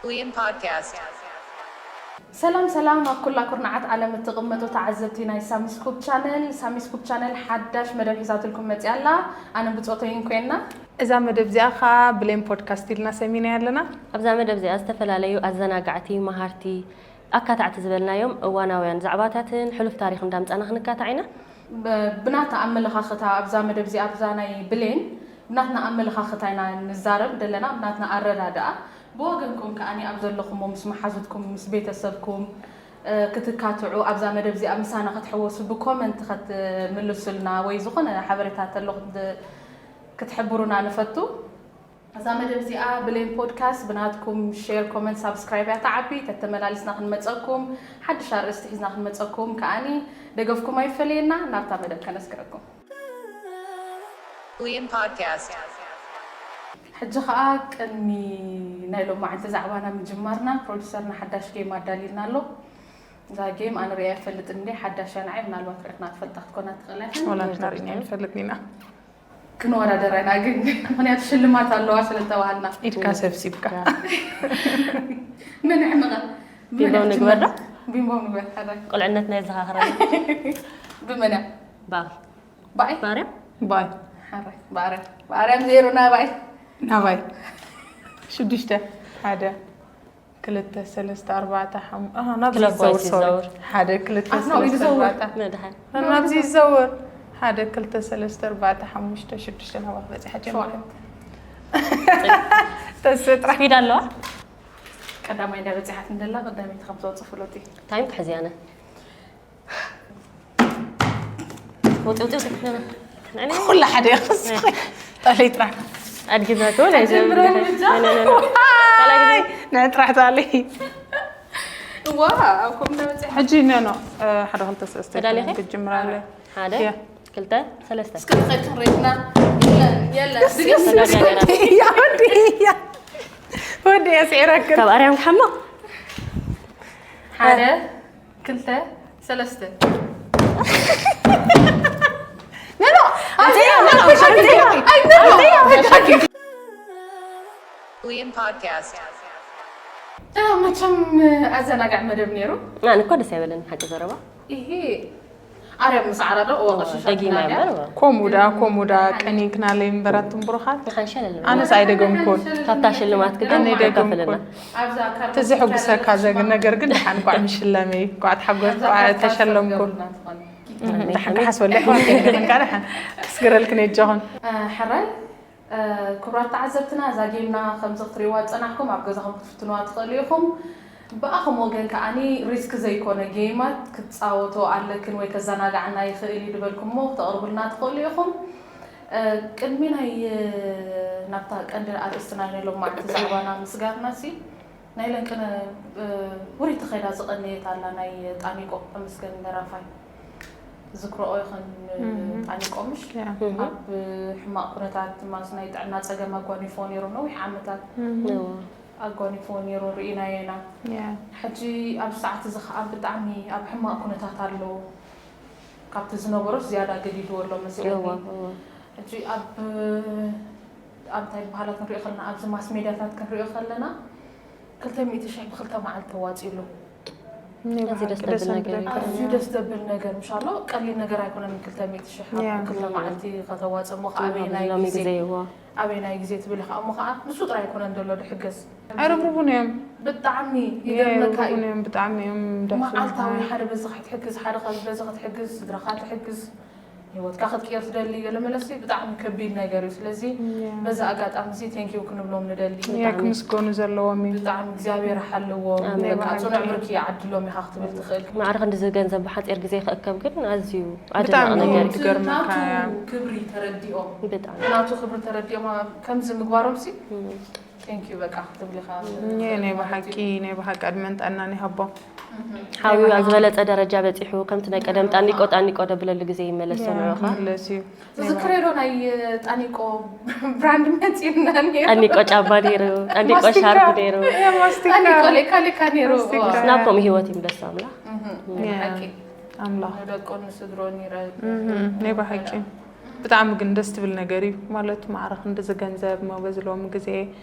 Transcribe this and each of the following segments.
William Podcast. ሰላም ሰላም ኣብ ኩላ ኩርናዓት ዓለም እትቕመጡ ተዓዘብቲ ናይ ሳሚ ስኩፕ ቻነል። ሳሚ ስኩፕ ቻነል ሓዳሽ መደብ ሒዛትልኩም መፅያ ኣላ። ኣነ ብፆተይን ኮይና። እዛ መደብ እዚኣ ኸዓ ብሌን ፖድካስት ኢልና ሰሚና ኣለና። ኣብዛ መደብ እዚኣ ዝተፈላለዩ ኣዘናጋዕቲ፣ መሃርቲ፣ ኣካታዕቲ ዝበልናዮም እዋናውያን ዛዕባታትን ሕሉፍ ታሪኽ እንዳምፃና ክንካታዕ ኢና። ብ- ብናትና ኣመለኻኽታ ኣብዛ መደብ እዚኣ ኣብዛ ናይ ብሌን ብናትና ኣመለኻኽታ ኢና ንዛረብ ደለና፣ ብናትና ኣረዳድኣ። ብወገንኩም ከኣ ኣብ ዘለኹሞ ምስ መሓዙትኩም ምስ ቤተሰብኩም እ፣ ክትካትዑ ኣብዛ መደብ እዚኣ ምሳና ክትሕወሱ ብኮመንት ከትምልሱልና ወይ ዝኾነ ሓበሬታ ተሎ ክትሕብሩና ንፈቱ። እዛ መደብ እዚኣ ብሌን ፖድካስት ብናትኩም ሼር ኮመንት ሳብስክራይብ እያ ተዓቢ። ተተመላሊስና ክንመፀኩም ሓድሽ ኣርእስቲ ሒዝና ክንመፀኩም ከኣኒ ደገፍኩም ኣይፈለየና። ናብታ መደብ ከነስግረኩም። William Podcast. ሕጂ ኸዓ ቅድሚ ናይ ሎማዓንቲ ዛዕባና ምጅማርና ፕሮዲሰርና ሓዳሽ ጌም ኣዳሊልና ኣሎ። እዛ ጌም ኣነ ርእያ ኣይፈልጥን እንዴ ሓዳሽ እያ ንዓይ፣ ምናልባት ርኢኽና ትፈልጣ ክትኮና ትኽእላ ኢኽን። ወላ ንሕና ርኢና ኣይንፈልጥን ኢና። ክንወዳደራ ኢና ግን ምኽንያቱ ሽልማት ኣለዋ ስለ ዝተባሃልና። ኢድካ ሰብሲብካ። መን ይሕንቐ? ቢምቦ ንግበር ዶ? ቢምቦ ንግበር ሓደ። ቁልዕነትና የዘኻኽረና። ብመን እያ? ባር ባይ ባርያ ባይ ሓራይ ባርያ ባርያ ዜሮ ናባይ። ናባይ ሽዱሽተ ሓደ ክልተ ሰለስተ ኣርባዕተ ሓሙ ኣሃ ናብዚ ክለብ ይዘውር ዋይስ ሶሪ ይዘውር። ሓደ ክልተ ኣስኖ ሰለስተ ይዘውር። ኣርባዕተ ናብዚ ይዘውር ሓደ ክልተ ሰለስተ ኣርባዕተ ሓሙሽተ ሽዱሽተ ናባይ በፂሓ ጀመረ ተስጥራ ስፒድ ኣለዋ። ቀዳማይ እንዳ በፂሓት እንደላ ቀዳመይቲ ከም ትወፅእ ፍሉጥ እዩ። ታይም ክሕዝያ ኣነ ውጢ ውጢ ውጢ ንዕና ኩላ ሓደ ይኸስ ጠለይ ጥራሕ ኣድጊ ዛተው ናይ ጀምረን ብቻ። ካልኣይ ግዜ ንዕጥራሕ ታለይ እዋ ኣብ ከምኡ እንዳ በፂሓት ሕጂ ነኖ ሓደ ክልተ ሰለስተ ተዳሊኺ? ክትጅምራ ኣለ ሓደ እያ። ክልተ ሰለስተ እስከ ትኸይድ ክንረድና የለን የለን ድግስ ተጋጋና ወዲ እያ ስዒራክን ካብ ኣርያም ክሓምቕ ሓደ ክልተ ሰለስተ William Podcast. መቸም ኣዘናጋዕ መደብ ነይሩ። ኣነ እኮ ደስ ኣይበለኒ ሓቂ ዘረባ። ይሄ ኣርያም ምስ ዓራዶ እወ ቀሽሻ ደጊማ ትናንያ። እምበር እወ። ከምኡ ደኣ ከምኡ ደኣ ቀኒግናለይ እምበር ኣቱም ብሩኻት ንሓንሸለልና ኣነስ ኣይደገምኩን ካብታ ሽልማት ግን ኣነ ተካፍልና ኣይደገምኩን ተዘሕጉሰካ ዘግ ነገር ግን ደሓን ቋዕ ምሽለመይ ቋዕ ተሓጎስ ቋዕ ተሸለምኩን ደሓን ክሓስበለ ኣሕዋት ከይንካ ደሓን ክስግረልክን የጃኹን ሕራይ ክቡራት ተዓዘብትና እዛ ጌምና ከምዚ ክትሪእዋ ዝፀናሕኩም ኣብ ገዛኹም ክትፍትንዋ ትኽእሉ ኢኹም። ብኣኹም ወገን ከዓኒ ሪስክ ዘይኮነ ጌማት ክትፃወቶ ኣለክን ወይ ከዘናጋዕና ይኽእል እዩ ዝበልኩሞ ክተቕርቡልና ትኽእሉ ኢኹም። ቅድሚ ናይ ናብታ ቀንዲ ኣርእስትና ናይ ሎማዕቲ ዛዕባና ምስጋርና ሲ ናይ ለንቅነ ውሪቲ ኸይዳ ዝቐነየት ኣላ ናይ ጣኒቆ ተመስገን ደራፋይ ዝክረኦ ይኸን ጣኒቆ ምሽ ኣብ ሕማቕ ኩነታት ማስ ናይ ጥዕና ፀገም ኣጓኒፎ ነይሩ ነዊሕ ዓመታት ኣጓኒፎ ነይሩ ርኢናዮ ኢና። ሕጂ ኣብ ሰዓት እዚ ከዓ ብጣዕሚ ኣብ ሕማቕ ኩነታት ኣሎ። ካብቲ ዝነበሮስ ዝያዳ ገዲድዎ ኣሎ መስለኒ። ሕጂ ኣብ ኣብ እንታይ በሃላት ክንሪኦ ከለና ኣብዚ ማስ ሜድያታት ክንሪኦ ከለና ክልተ ሚእቲ ሽሕ ብክልተ መዓልቲ ተዋፂሉ። ኣዝዩ ደስ ደብል ነገር እዩ። ኣዝዩ ደስ ደብል ነገር ምሻሎ ቀሊል ነገር ኣይኮነን። ክልተ ሚእቲ ሽሕ ኣብ ክልተ መዓልቲ ከተዋፅእ እሞ ከዓ ኣበየናይ ሎሚ ግዜ ግዜ ይዎ ኣበየናይ ግዜ ትብል ኢኻ እሞ ከዓ ንሱ ጥራይ ኣይኮነን ዘሎ ድሕገዝ ኣይርብርቡን እዮም ብጣዕሚ ይገርመካ እዩ። የርብርቡን እዮም ብጣዕሚ እዮም ደስ መዓልታዊ ሓደ በዚ ክትሕግዝ ሓደ ካብ በዚ ክትሕግዝ ስድራኻ ትሕግዝ ህይወትካ ክትቅየር ትደሊ ገለ መለሲ ብጣዕሚ ከቢድ ነገር እዩ። ስለዚ በዚ ኣጋጣሚ እዚ ቴንኪው ክንብሎም ንደሊ። ክምስገኑ ዘለዎም እዩ። ብጣዕሚ እግዚኣብሔር ሓልዎም። በቃ ፅኑዕ ብርኪ ይዓድሎም ኢኻ ክትብል ትኽእል። ማዕረ ክንድዚ ገንዘብ ብሓፂር ግዜ ክእከብ ግን ኣዝዩ ኣድናቕ ብጣዕሚ ነገር እዩ። ትገርመካ ናቱ እያ። ክብሪ ተረዲኦም ብጣዕሚ ናቱ ክብሪ ተረዲኦም ከምዚ ምግባሮም ሲ ቴንኪዩ በቃ ክትብል ኢኻ። እኔ ናይ ብሓቂ ናይ ብሓቂ ዕድመን ጥዕናን ይሃቦም። ሓዊኡ ኣብ ዝበለፀ ደረጃ በፂሑ ከምቲ ናይ ቀደም ጣኒቆ ጣኒቆ ደብለሉ ግዜ ይመለስ ሰምዑኻ። መለስ እዩ። ትዝክሬ ዶ ናይ ጣኒቆ ብራንድ መፂና ነይሩ? ጣኒቆ ጫማ ነይሩ፣ ጣኒቆ ማስቲካ። ሻርፕ ነይሩ። እ፣ ማስቲካ። ጣኒቆ ሌካ ሌካ ነይሩ። ማስቲካ። ናብ ከምኡ ህይወት ይምለሶ ኣምላኽ። ሓቂ ኣምላኽ ንደቁ ንስድሮ ኒረ ናይ ብሓቂ ብጣዕሚ ግን ደስ ትብል ነገር እዩ። ማለት ማዕረ ክንድዚ ገንዘብ መበዚ ሎሚ ግዜ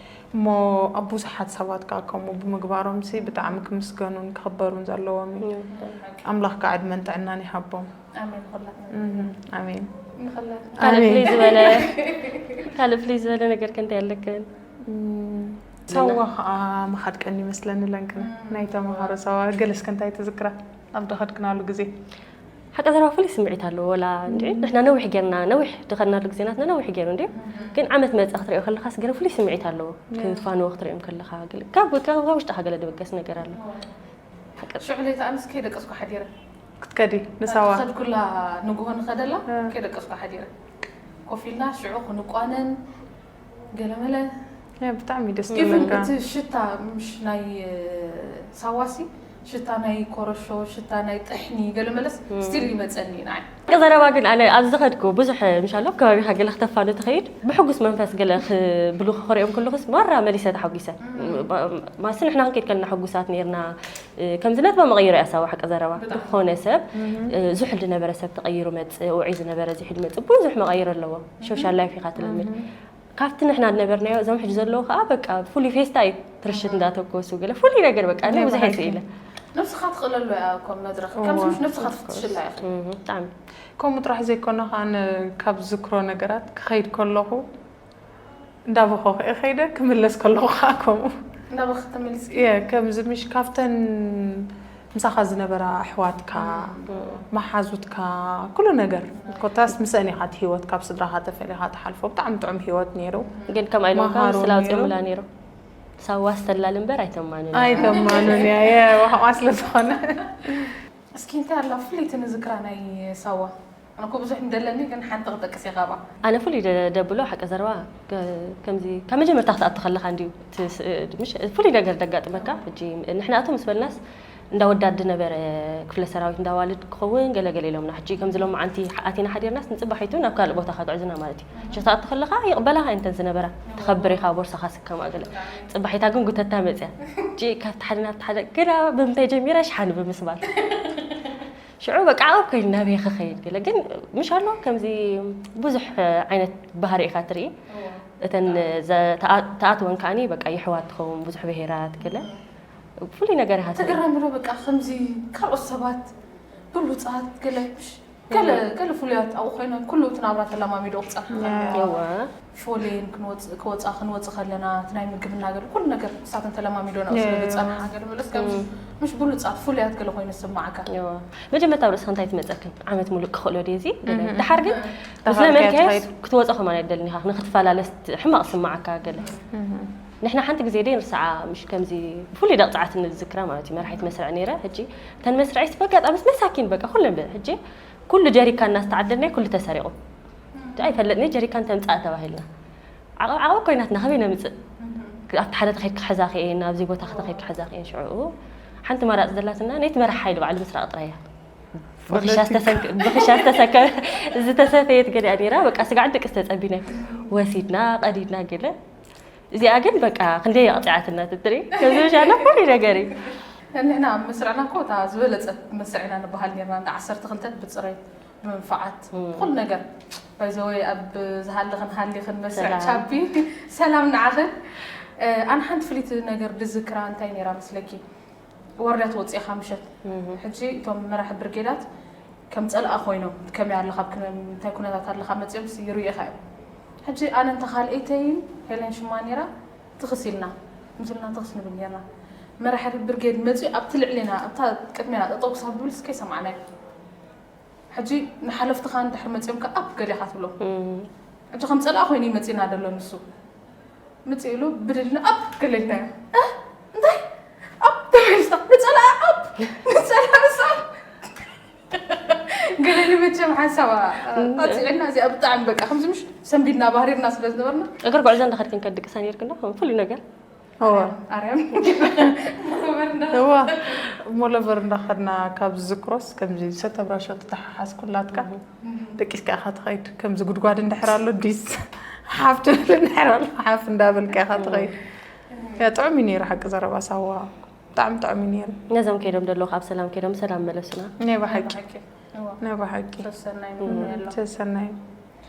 እሞ ኣብ ብዙሓት ሰባት ከዓ ከምኡ ብምግባሮም ሲ ብጣዕሚ ክምስገኑን ክኽበሩን ዘለዎም እዩ። ኣምላኽ ከዓ ዕድመን ጥዕናን ይሃቦም። ኣሜን። ኩላትና እም፣ ኣሜን። ንኸላትና ካልእ ኣሜን። ፍልይ ዝበለ ካልእ ፍልይ ዝበለ ነገር ከ እንታይ ኣለክን? እም፣ ሳዋ ከዓ ምኻድ ቀንዲ ይመስለኒ ለንቅነ ናይ ተምሃሮ ሳዋ ገለስ ከ እንታይ ትዝክራ ኣብ ደኸድክናሉ ግዜ? ሓቂ ዘረባ ፍሉይ ስምዒት ኣለዎ። ወላ እንዲ ንሕና ነዊሕ ጌርና ነዊሕ ድኸድናሉ ግዜናትና ነዊሕ ጌሩ እንዲ ግን ዓመት መፅእ ክትሪኦ ከለኻስ ገለ ፍሉይ ስምዒት ኣለዎ። ክንፋንዎ ክትሪኦም ከለኻ ገለ ካብ ካብ ውሽጥኻ ገለ ድብገስ ነገር ኣሎ። ሓቂ ሽዑ ለይቲ ኣነስ ከይደቀስኩ ሓዲረ። ክትከዲ ንሳዋ ከድኩላ ንግሆ ንኸደላ እ። ከይደቀስኩ ሓዲረ። ኮፍ ኢልና ሽዑ ክንቋነን ገለመለ ያ፣ ብጣዕሚ ደስ ኢቨን ትብለካ። እቲ ሽታ ምሽ ናይ ሳዋሲ ሽታ ናይ ኮረሾ ሽታ ናይ ጥሕኒ ገለመለስ ስቲል ይመፀኒ ንዓይ። ሓቂ ዘረባ ግን ኣነ ኣብ ዝኸድኩ ብዙሕ ምሻሎ ኣብ ከባቢኻ ገለ ክተፋኑ ትኸይድ ብሕጉስ መንፈስ ገለ ክብሉ ክሪኦም ከለኹስ ማራ መሊሰ ተሓጒሰ። ማሲ ንሕና ክንከይድ ከለና ሕጉሳት ነርና። ከምዚ ነጥባ መቐይሮ እያ ሳዋ ሓቂ ዘረባ ዝኾነ ሰብ ዝሑል ዝነበረ ሰብ ተቐይሩ መፅእ ውዑይ ዝነበረ ዝሑል መፅእ ብዙሕ መቐይሮ ኣለዎ። ሶሻል ላይፍ ኢኻ ትለምድ ካብቲ ንሕና ዝነበርናዮ እዞም ሕጂ ዘለዉ ከዓ በቃ ፍሉይ ፌስታ እዩ። ትርሽት እንዳተኮሱ ገለ ፍሉይ ነገር በቃ እኔ ብዙሕ እየ ስኢለ። ነብስኻ ትኽእለሉ እያ እኮ መድረኽ ከምዚ ምሽ ነብስኻ ትፍትሽላ ኢኻ። ብጣዕሚ ከምኡ ጥራሕ ዘይኮነ ከኣ ን- ካብ ዝክሮ ነገራት ክኸይድ ከለኹ እንዳበኸኹ እየ ከይደ ክምለስ ከለኹ ከዓ ከምኡ እንዳበኽ ተመሊስ እየ ከምዚ ምሽ ካብተን ምሳኻ ዝነበራ ኣሕዋትካ መሓዙትካ ኩሉ ነገር ኮታስ ምስአን ኢኻ እቲ ህይወት ካብ ስድራኻ ተፈሊኻ ትሓልፎ ብጣዕሚ ጥዑም ህይወት ነይሩ ግን ከምኣ ኢሎም ካብ መሃሩ ምስላ ኣውፅኦም ነይሩ። ብላ ነይሩ ሳዋ ስተላል እምበር ኣይተማንን ኣይተማኑን እያ እየ ዋሕቋ ስለ ዝኾነ እስኪ እንታይ ኣላ ፍልይቲ ንዝክራ ናይ ሳዋ ኣነ እኮ ብዙሕ እንደለኒ ግን ሓንቲ ክጠቅስ እየ ካብኣ ኣነ ፍሉይ ደ- ደብሎ ሓቂ ዘረባ ከ- ከምዚ ካብ መጀመርታ ክትኣቱ ከለካ እንድዩ እቲ ስ- ምሽ- ፍሉይ ነገር ደጋጥመካ ሕጂ ንሕና ኣቶ ምስ በልናስ እንዳ ወዳድ ዝነበረ ክፍለ ሰራዊት እንዳ ዋልድ ክኸውን ገለገለ ኢሎምና ሕጂ ከምዚ ሎም ዓንቲ ኣቲና ሓዲርናስ ንፅባሒቱ ናብ ካልእ ቦታ ከግዕዙና ማለት እዩ ሽታኣቱ ከለካ ይቕበላካ እንተን ዝነበራ ተኸብር ኢኻ ቦርሳኻ ስከማ ገለ ፅባሒታ ግን ጉተታ መፅያ ሕጂ ካብቲ ሓደ ናብቲ ሓደ ግና ብምንታይ ጀሚራ ሽሓኒ ብምስባል ሽዑ በቃ ዓቕብ ከይድ ናበይ ክኸይድ ገለ ግን ምሽ ኣሎ ከምዚ ብዙሕ ዓይነት ባህሪ ኢኻ ትርኢ እተን ተኣትወን ከዓኒ በቃ ይሕዋት ትኸውን ብዙሕ ብሄራት ገለ ፍሉይ ነገር ኢኻ ትርኢ ትግረም ዶ በቃ ከምዚ ካልኦት ሰባት ብሉፃት ገለ ምሽ ገለ ገለ ፍሉያት ኣብኡ ኮይነን ኩሉ እቲ ናብራ ተለማሚዶ ክፀንሓ ከለዋ እዋ ፎሌን ክንወፅ- ክወፃ ክንወፅ ከለና እቲ ናይ ምግብና ገለ ኩሉ ነገር ንሳተን ተለማሚዶና ስለ ዝፀንሓ ገለ መለስ ከምዚ ምሽ ብሉፃት ፍሉያት ገለ ኮይኑ ዝስማዓካ እዋ መጀመርታ ኣብ ርእስኻ እንታይ ትመፀክን ዓመት ሙሉእ ክኽእሎ ድየ እዚ ገለ ድሓር ግን ምስ ተኻርካያ ለመድካዮ ትኸይድ። ክትወፀ ከማን ኣይደልን ኢኻ ንክትፈላለስ ሕማቕ ስማዓካ ገለ ንሕና ሓንቲ ግዜ ደይ ንርስዓ ምሽ ከምዚ ብፍሉይ ደቕፃዓት ንዝክራ ማለት እዩ መራሒት መስርዕ ነይረ ሕጂ እተን መስርዒስ በጋጣሚስ መሳኪን በቃ ኩለን በ- ሕጂ ኩሉ ጀሪካን እናስተዓደልናይ ኩሉ ተሰሪቑ ኣይፈለጥኒ ጀሪካን ተምፃእ ተባሂልና ዓቕብ ዓቕብ ኮይናትና ከመይ ነምፅእ ኣብቲ ሓደ ተኸይድ ክሕዛ ክእየን ኣብዚ ቦታ ከተኸይድ ክሕዛ ክእየን ሽዑ ሓንቲ ማራፂ ዘላትና ነይቲ መራሕ ሓይሊ ባዕሉ ምስራቕ ጥራይ እያ ብኽሻ ዝተሰንከ- ብኽሻ ዝተሰከ ዝተሰፈየት ገሊኣ ነይራ በቃ ስጋዕ ድቂ ዝተፀቢነ ወሲድና ቀዲድና ገለ እዚኣ ግን በቃ ክንደይ ኣቕፂዓትና ትትሪ ከምዚ ሻና ፍሉይ ነገር እዩ ንሕና ኣብ መስርዕና እኮ እታ ዝበለፀት መስርዕ ኢና ንበሃል ነርና እንዳ ዓሰርተ ክልተ ብፅሬት ብመንፈዓት ኩሉ ነገር ባይዘወይ ኣብ ዝሃለኽን ሃሊኽን መስርዕ ሰላም። ቻፒ ሰላም ንዓኽን እ፣ ኣነ ሓንቲ ፍልይቲ ነገር ድዝክራ እንታይ ነይራ መስለኪ ዋርድያ ትወፅኢኻ ምሸት ሕጂ እቶም መራሒ ብርጌዳት ከም ፀላኣ ኮይኖም ከመይ ኣለኻ ኣብ ክነ- እንታይ ኩነታት ኣለኻ መፅኦም ይርእኻ እዮም ሕጂ ኣነ እንተ ካልኣይተይን ሄለን ሽማ ነይራ ትኽስ ኢልና ምስ ኢልና ትኽስ ንብል ነርና መራሒ ብርጌድ መፅኡ ኣብቲ ልዕሊና ኣብታ ቅድሜና ጠጠው ክሳብ ዝብል እስከ ይሰማዕናዮ ሕጂ ንሓለፍትኻ እንድሕር መፅኦም ከ ኣብ ገሊኻ ትብሎም ሕጂ ከም ፀላእ ኮይኑ እዩ መፂና ዘሎ ንሱ ምፅእ ኢሉ ብድልና ኣብ ገለልናዮ እ? እንታይ ኣብ ተመልስታ ንፀላእ ኣብ ንፀላእ ንሳ ገለሊ መቸም ሓንሳብ ኣፅዕና እዚኣ ብጣዕሚ በቃ ከምዚ ምሽ ሰንቢድና ባህሪርና ስለ ዝነበርና እግር ጉዕዞ እንዳኸድክን ከድቅሳ ነርክና ፍሉይ ነገር እወ ኣርያም እወ እሞ ለበር እንዳኸድና ካብ ዝዝክሮስ ከምዚ ሰተብራሾ ተተሓሓዝኩላትካ ደቂስካ ኢኻ ትኸይድ ከምዚ ጉድጓድ እንድሕር ኣሎ ዲስ ሓፍ ትብል እንድሕር ኣሎ ሓፍ እንዳበልካ ኢኻ ትኸይድ ያ ጥዑም እዩ ነይሩ ሓቂ ዘረባ ሳዋ ብጣዕሚ ጥዑም እዩ ነይሩ ነዞም ከይዶም ዘለዉ ካብ ሰላም ከይዶም ሰላም መለሱና ናይ ብሓቂ እዋ ናይ ብሓቂ ሰብ ሰናይ ምንም ያለው ሰሰናዩ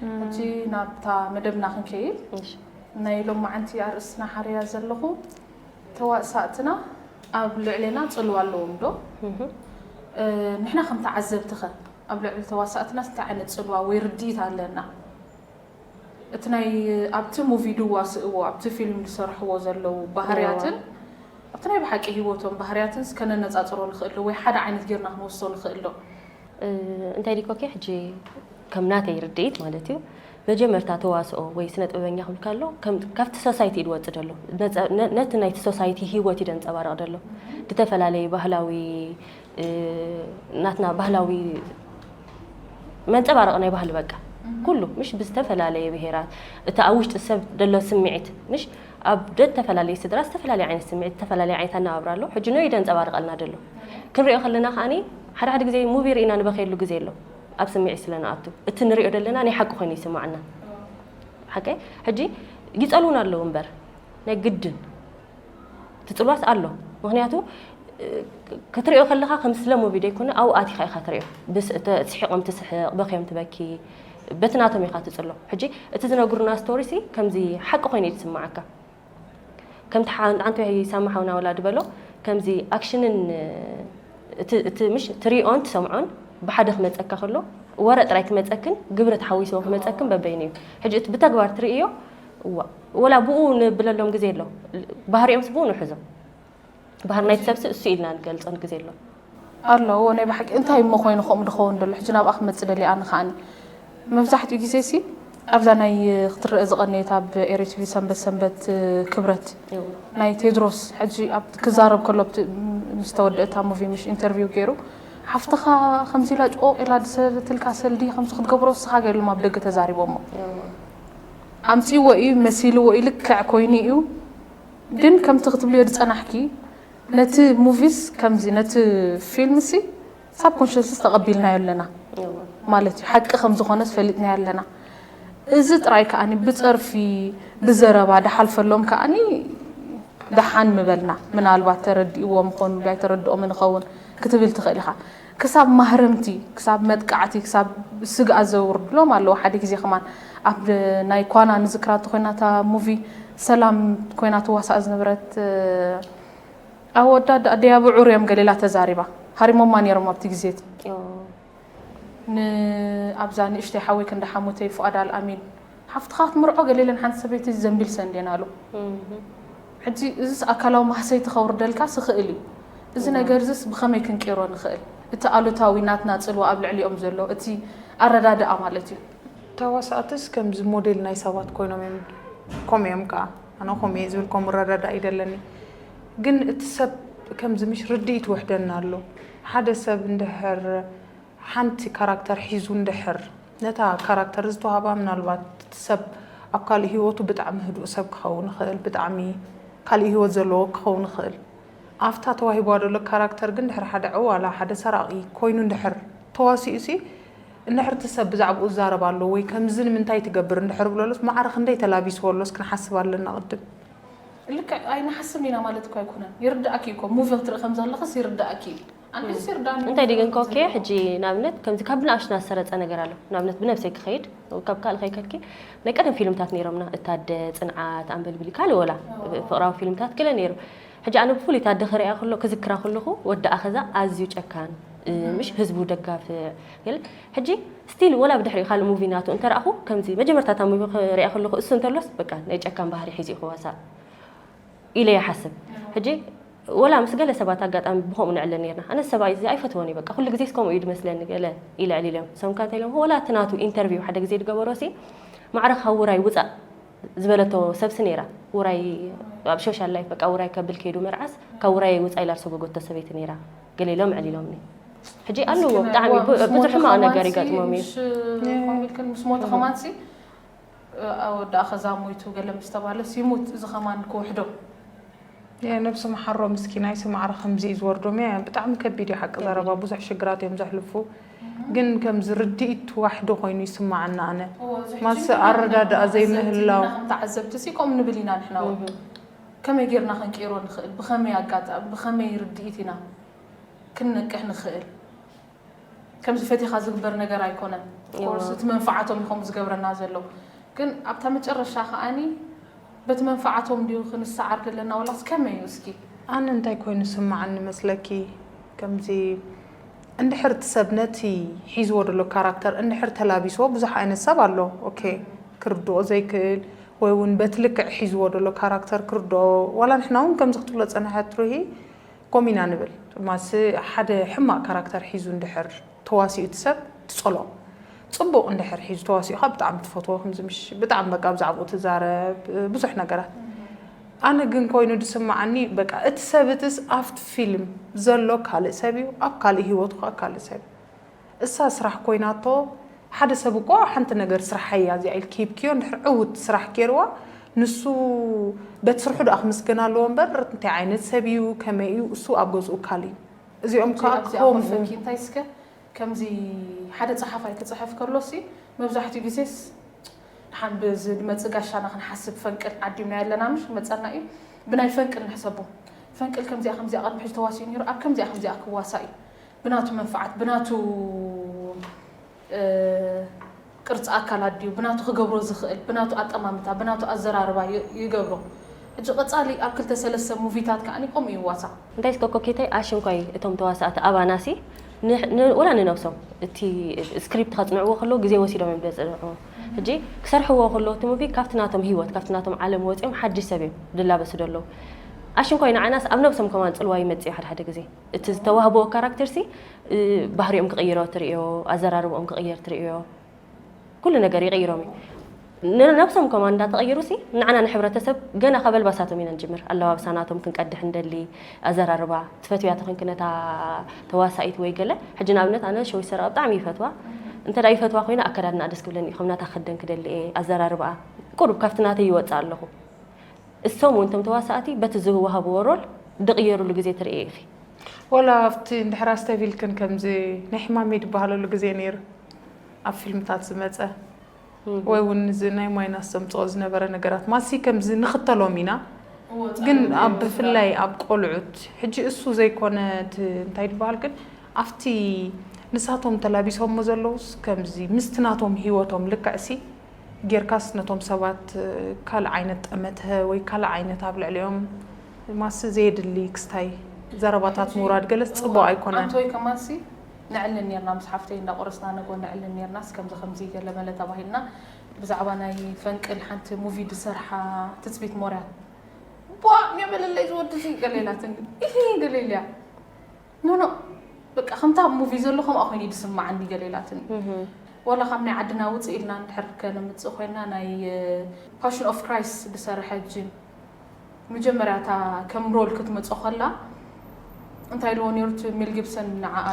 ሕጂ ናብታ መደብና ክንከይድ። ናይ ሎማዓንቲ ኣርእስትና ሓርያ ዘለኹ፣ ተዋሳእትና ኣብ ልዕሌና ጽልዋ ኣለዎም ዶ? ንሕና ከም ተዓዘብቲ ኸ ኣብ ልዕሊ ተዋሳእትናስ እንታይ ዓይነት ጽልዋ ወይ ርድኢት ኣለና? እቲ ናይ ኣብቲ ሙቪ ድዋስእዎ ኣብቲ ፊልም ዝሰርሕዎ ዘለዉ ባህርያትን ኣብቲ ናይ ብሓቂ ህይወቶም ባህርያትንስ ከነነጻጽሮ ንኽእል ዶ ወይ ሓደ ዓይነት ጌርና ክንወስዶ ንኽእል ዶ? እንታይ ዲኮ ኬ ሕጂ ከም ናተይ ርድኢት ማለት እዩ። መጀመርታ ተዋስኦ ወይ ስነ ጥበበኛ ክብል ከሎ ካብቲ ሶሳይቲ እዩ ዝወፅእ ዘሎ። ነቲ ናይቲ ሶሳይቲ ህይወት እዩ ደንፀባረቕ ዘሎ። ዝተፈላለዩ ባህላዊ ናትና ባህላዊ መንፀባረቕ ናይ ባህሊ በቃ ኩሉ ምሽ ብዝተፈላለየ ብሄራት እቲ ኣብ ውሽጢ ሰብ ዘሎ ስምዒት ምሽ ኣብ ደተፈላለየ ስድራ ዝተፈላለየ ዓይነት ስምዒት ዝተፈላለየ ዓይነት ኣነባብራ ኣሎ። ሕጂ ነው ደንፀባርቐልና ዘሎ። ክንሪኦ ከለና ከዓኒ ሓደ ሓደ ግዜ ሙቪ ርኢና ንበኸየሉ ግዜ ኣሎ። ኣብ ስምዒት ስለ ንኣቱ እቲ ንሪኦ ዘለና ናይ ሓቂ ኮይኑ ይስማዓና። ሓቀ ሕጂ ይፀልውና ኣለዉ እምበር ናይ ግድን ትፅልዋስ ኣሎ። ምክንያቱ ክትሪኦ ከለካ ከም ስለ ሙቪ ደይኮነ ኣብኡ ኣቲካ ኢካ ትሪኦ። ስሒቆም ትስሕቅ በክዮም ትበኪ በቲ ናቶም ኢካ ትፅሎ። ሕጂ እቲ ዝነግሩና ስቶሪ ሲ ከምዚ ሓቂ ኮይኑ እዩ ዝስማዓካ። ከምቲ ሓንቲ ሳማ ሓውና ወላ ድበሎ ከምዚ ኣክሽንን እቲ ምሽ ትሪኦን ትሰምዖን ብሓደ ክመፀካ ከሎ ወረ ጥራይ ክመፀክን ግብሪ ተሓዊስዎ ክመፀክን በበይኑ እዩ። ሕጂ እቲ ብተግባር ትርእዮ እዋ ወላ ብኡ ንብለሎም ግዜ ኣሎ። ባህሪኦምስ ብኡ ንሕዞ። ባህሪ ናይቲ ሰብሲ እሱ ኢልና ንገልፆ ግዜ ኣሎ። ኣለዎ ናይ ብሓቂ እንታይ እሞ ኮይኑ ከምኡ ድኸውን ደሎ ሕጂ ናብኣ ክመፅእ ደሊ ኣነ ከዓኒ መብዛሕትኡ ግዜ ሲ ኣብዛ ናይ ክትረአ ዝቐነየት ኣብ ኤሪቲቪ ሰንበት ሰንበት ክብረት ናይ ቴድሮስ ሕጂ ኣብ ክዛረብ ከሎ ምስ ተወደእታ ሙቪ ምሽ ኢንተርቪው ገይሩ ሓፍትኻ ከምዚ ኢላ ጭቆቕ ኢላ ድሰለትልካ ሰልዲ ከምዚ ክትገብሮ ስኻ ገይሩሎም ኣብ ደገ ተዛሪቦሞ ኣምፅዎ እዩ መሲልዎ እዩ ልክዕ ኮይኑ እዩ ግን ከምቲ ክትብልዮ ዝፀናሕኪ ነቲ ሙቪስ ከምዚ ነቲ ፊልምሲ ሳብኮንሽስስ ተቐቢልናዮ ኣለና ማለት እዩ። ሓቂ ከም ዝኾነስ ፈሊጥናዮ ኣለና። እዚ ጥራይ ከኣኒ ብጸርፊ ብዘረባ ድሓልፈሎም ከኣኒ ደሓን ምበልና። ምናልባት ተረዲእዎም ይኾኑ ዶ ኣይተረድኦምን ይኸውን ክትብል ትኽእል ኢኻ። ክሳብ ማህረምቲ፣ ክሳብ መጥቃዕቲ፣ ክሳብ ስግኣት ዘውርድሎም ኣለዉ። ሓደ ግዜ ከማን ኣብ ናይ ኳና ንዝክራ እንተኾይና እታ ሙቪ ሰላም ኮይና ትዋሳእ ዝነበረት ኣወዳት ኣደይ ኣብዑር እዮም ገለ ኢላ ተዛሪባ። ሃሪሞማ ነይሮም ኣብቲ ግዜ እቲ። ንኣብዛ ንእሽተይ ሓወይ ክንዲ ሓሙተይ ፍቓድ ኣልኣሚን ሓፍትኻ ክትምርዖ ገለ ኢለን ሓንቲ ሰበይቲ ዘንቢል ሰንዴን ኣሉ። ሕጂ እዚስ ኣካላዊ ማህሰይቲ ከውርደልካስ ይኽእል እዩ። እዚ ነገር እዚስ ብኸመይ ክንቅይሮ ንኽእል? እቲ ኣሉታዊ ናትና ጽልዋ ኣብ ልዕሊኦም ዘሎ እቲ ኣረዳድኣ ማለት እዩ። ተዋሳእትስ ከምዚ ሞዴል ናይ ሰባት ኮይኖም እዮም። ከምኡ እዮም ከዓ ኣነ ከምኡ እየ ዝብል ከምኡ ረዳዳእ ይደለኒ። ግን እቲ ሰብ ከምዚ ምሽ ርድኢት ውሕደና ኣሎ። ሓደ ሰብ እንድሕር ሓንቲ ካራክተር ሒዙ እንድሕር ነታ ካራክተር ዝተዋህባ ምናልባት እቲ ሰብ ኣብ ካልእ ህይወቱ ብጣዕሚ ህዱእ ሰብ ክኸውን ይኽእል፣ ብጣዕሚ ካልእ ህይወት ዘለዎ ክኸውን ይኽእል። ኣብታ ተዋሂብዋ ዘሎ ካራክተር ግን ድሕሪ ሓደ ዕዋላ ሓደ ሰራቒ ኮይኑ እንድሕር ተዋሲኡ ሲ እንድሕር እቲ ሰብ ብዛዕባኡ ዝዛረብ ኣሎ ወይ ከምዚ ንምንታይ ትገብር እንድሕር ብለሉስ ማዕረ ክንደይ ተላቢስዎ ኣሎስ ክንሓስብ ኣለና ቅድም። ልክዕ ኣይንሓስብን ኢና ማለት እኮ ኣይኮነን። ይርዳእኪ እዩ እኮ ሙቪ ክትርኢ ከም ዘለኽስ ይርዳእኪ እዩ። ኣንሕስ ይርዳእኒ እንታይ ድግን ኮኬ ሕጂ ንኣብነት ከምዚ ካብ ብንኣሽና ዝሰረፀ ነገር ኣሎ ንኣብነት ብነብሰይ ክኸይድ ካብ ካልእ ከይከድኪ ናይ ቀደም ፊልምታት ነይሮምና እታደ ፅንዓት ኣንበልብሊ ካልእ ወላ ፍቕራዊ ፊልምታት ገለ ነይሩ ሕጂ ኣነ ብፍሉይ ታደ ክሪኣ ከሎ ክዝክራ ከለኹ ወዲ ኣኸዛ ኣዝዩ ጨካን ምሽ ህዝቡ ደጋፍዕ ገለ ሕጂ ስቲል ወላ ብድሕሪኡ ካልእ ሙቪ ናቱ እንተረኣኹ ከምዚ መጀመርታ እታ ሙቪ ክሪኣ ከለኹ እሱ እንተሎስ በቃ ናይ ጨካን ባህሪ ሒዙ እዩ ክዋሳእ ኢለ ይሓስብ። ሕጂ ወላ ምስ ገለ ሰባት ኣጋጣሚ ብኸምኡ ንዕለ ነርና። ኣነ ሰብኣይ እዚ ኣይፈትዎን እዩ በቃ ኩሉ ግዜስ ከምኡ እዩ ድመስለኒ ገለ ኢለ ዕሊለ እዮም። እሶም ከ እንታይ ኢሎም ወላ እቲ ናቱ ኢንተርቪው ሓደ ግዜ ዝገበሮ ሲ ማዕረ ካብ ውራይ ውፃእ ዝበለቶ ሰብሲ ነይራ። ውራይ ኣብ ሶሻል ላይፍ በቃ ውራይ ከብል ከይዱ መርዓስ ካብ ውራይ ውፃእ ኢላ ዝሰጎገቶ ሰበይቲ ነይራ ገለ ኢሎም ዕሊሎምኒ። ሕጂ ኣለዎ ብጣዕሚ ብዙሕ ሕማቕ ነገር ይገጥሞም እዩ። ምስ ሞተ ከማንሲ ኣወዳኣ ከዛ ሞይቱ ገለ ምስ ተባለ ሲሙት እዚ ከማን ክውሕዶ ነብሲ መሓሮ ምስኪናይ ስማዕረ ከምዚ እዩ ዝወርዶም እያ ብጣዕሚ ከቢድ እዩ ሓቂ ዘረባ ብዙሕ ሽግራት እዮም ዘሕልፉ ግን ከምዚ ርድኢት ዋሕዶ ኮይኑ ይስማዓና ኣነ ማስ ኣረዳድኣ ዘይምህላው ተዓዘብቲ ሲ ከምኡ ንብል ኢና ንሕና እውን ከመይ ጌርና ክንቅይሮ ንኽእል ብኸመይ ኣጋጣሚ ብኸመይ ርድኢት ኢና ክንነቅሕ ንኽእል ከምዚ ፈቲኻ ዝግበር ነገር ኣይኮነን። ኮርስ እቲ መንፈዓቶም ይኾም ዝገብረና ዘሎ። ግን ኣብታ መጨረሻ ከኣኒ በቲ መንፈዓቶም ድዩ ክንሰዓር ዘለና፣ ወላስ ከመይ እዩ? እስኪ። ኣነ እንታይ ኮይኑ ስምዓኒ መስለኪ? ከምዚ እንድሕር እቲ ሰብ ነቲ ሒዝዎ ዘሎ ካራክተር እንድሕር ተላቢስዎ፣ ብዙሕ ዓይነት ሰብ ኣሎ። ኦኬ፣ ክርድኦ ዘይክእል ወይ እውን በቲ ልክዕ ሒዝዎ ዘሎ ካራክተር ክርድኦ፣ ዋላ ንሕና እውን ከምዚ ክትብሎ ፀናሐት ሩሂ፣ ኮም ኢና ንብል። ማሲ ሓደ ሕማቕ ካራክተር ሒዙ እንድሕር ተዋሲኡ እቲ ሰብ ትፀልኦ። ፅቡቕ እንድሕር ሒዙ ተዋሲኡ ከዓ ብጣዕሚ ትፈትዎ። ከምዚ ምሽ ብጣዕሚ በቃ ብዛዕባኡ ትዛረብ፣ ብዙሕ ነገራት። ኣነ ግን ኮይኑ ዝስምዓኒ በቃ እቲ ሰብ እትስ ኣብቲ ፊልም ዘሎ ካልእ ሰብ እዩ፣ ኣብ ካልእ ህይወቱ ከዓ ካልእ ሰብ እዩ። እሳ ስራሕ ኮይናቶ ሓደ ሰብ እኮ ሓንቲ ነገር ስራሕ ሃያ እዚኣ ኢልኪ ሂብክዮ እንድሕር ዕውት ስራሕ ገይርዋ ንሱ በቲ ስርሑ ደኣ ክምስገን ኣለዎ እምበር እንታይ ዓይነት ሰብ እዩ ከመይ እዩ እሱ ኣብ ገዝኡ ካል እዩ። እዚኦም ከዓ ከምኡ እንታይ እስከ ከምዚ ሓደ ጸሓፋይ ክጽሕፍ ከሎሲ መብዛሕትኡ ግዜስ ድሓን ብዚ ድመጽእ ጋሻና ክንሓስብ ፈንቅል ዓዲምና ያለና ምሽ መጸና እዩ። ብናይ ፈንቅል ንሕሰቦ። ፈንቅል ከምዚኣ ከምዚኣ ቅድሚ ሕጂ ተዋሲኡ ነይሩ ኣብ ከምዚኣ ከምዚኣ ክዋሳ እዩ። ብናቱ መንፍዓት ብናቱ ቅርፂ ኣካላት ድዩ ብናቱ ክገብሮ ዝኽእል ብናቱ ኣጠማምታ ብናቱ ኣዘራርባ ይገብሮ። ሕጂ ቀፃሊ ኣብ ክልተ ሰለስተ ሙቪታት ከዓ ከምኡ ይዋሳእ። እንታይ እስከ ኮኬተይ ኣሽንኳይ እቶም ተዋሳእቲ ኣባናሲ ወላ ንነብሶም እቲ ስክሪፕት ከፅንዕዎ ከለዉ ግዜ ወሲዶም እዮም ዘፅንዕዎ። ሕጂ ክሰርሕዎ ከለዉ እቲ ሙቪ ካብቲ ናቶም ህይወት ካብቲ ናቶም ዓለም ወፂኦም ሓድሽ ሰብ እዮም ዝላበሱ ዘለዉ። ኣሽንኳይ ንዓናስ ኣብ ነብሶም ከማን ፅልዋ ይመፅእ እዩ ሓደ ሓደ ግዜ። እቲ ዝተዋህብኦ ካራክተር ሲ ባህሪኦም ክቕይሮ ትርእዮ፣ ኣዘራርብኦም ክቕየር ትርእዮ፣ ኩሉ ነገር ይቕይሮም እዩ። ንነብሶም ከማን እንዳተቐየሩ ሲ ንዓና ንሕብረተሰብ ገና ካብ ኣልባሳቶም ኢና ንጅምር። ኣለባብሳ ናቶም ክንቀድሕ እንደሊ፣ ኣዘራርባ ትፈትውያ ተኾንኪ ነታ ተዋሳኢት ወይ ገለ ሕጂ ንኣብነት ኣነ ሸዊት ሰረቐ ብጣዕሚ ይፈትዋ። እንተ ደኣ ይፈትዋ ኮይነ ኣከዳድናኣ ደስ ክብለኒ እዩ፣ ከም ናታ ክኽደን ክደሊ እየ፣ ኣዘራርባኣ ቁሩብ ካብቲ ናተይ ይወጽእ ኣለኹ። እሶም እውን እቶም ተዋሳእቲ በቲ ዝወሃብዎ ሮል ድቕየሩሉ ግዜ ትርእየ ኢኺ። ወላ ኣብቲ እንድሕር ኣስተብሂልክን ከምዚ ናይ ሕማመይ ድበሃለሉ ግዜ ነይሩ ኣብ ፊልምታት ዝመፀ ወይ እውን እዚ ናይ ማይናስ ዘምፅኦ ዝነበረ ነገራት ማሲ ከምዚ ንኽተሎም ኢና ግን ኣብ ብፍላይ ኣብ ቆልዑት ሕጂ እሱ ዘይኮነ እቲ እንታይ ድበሃል ግን ኣብቲ ንሳቶም ተላቢሶሞ ዘለውስ ከምዚ ምስቲ ናቶም ሂወቶም ልክዕሲ ጌርካስ ነቶም ሰባት ካልእ ዓይነት ጠመተ ወይ ካልእ ዓይነት ኣብ ልዕሊኦም ማስ ዘየድሊ ክስታይ ዘረባታት ምውራድ ገለስ ጽቡቕ ኣይኮነን። ኣንቶይ ከማንሲ ነዕልን ኔርና ምስ ሓፍተይ እንዳቆረስና ነጎ ነዕልን ኔርናስ ከምዚ ከምዚ ገለ መለ ተባሂልና ብዛዕባ ናይ ፈንቅል ሓንቲ ሙቪ ድሰርሓ ትጽቢት ሞርያ ቧ ሜበለለይ ዝወዲ ሲ ገሌላትን ኢሂ ገሌልያ ኖኖ በቃ ከምታ ኣብ ሙቪ ዘሎ ከምኣ ኮይኑ እዩ ዝስማዓኒ ገለ ኢላትኒ። ዋላ ካብ ናይ ዓድና ውፅእ ኢልና እንድሕር ከነምፅእ ኮይና ናይ ፓሽን ኦፍ ክራይስት ዝሰርሐ ጅን መጀመርያ እታ ከም ሮል ክትመፅእ ከላ እንታይ ኢልዎ ነይሩ እቲ ሜል ጊብሰን ንዓኣ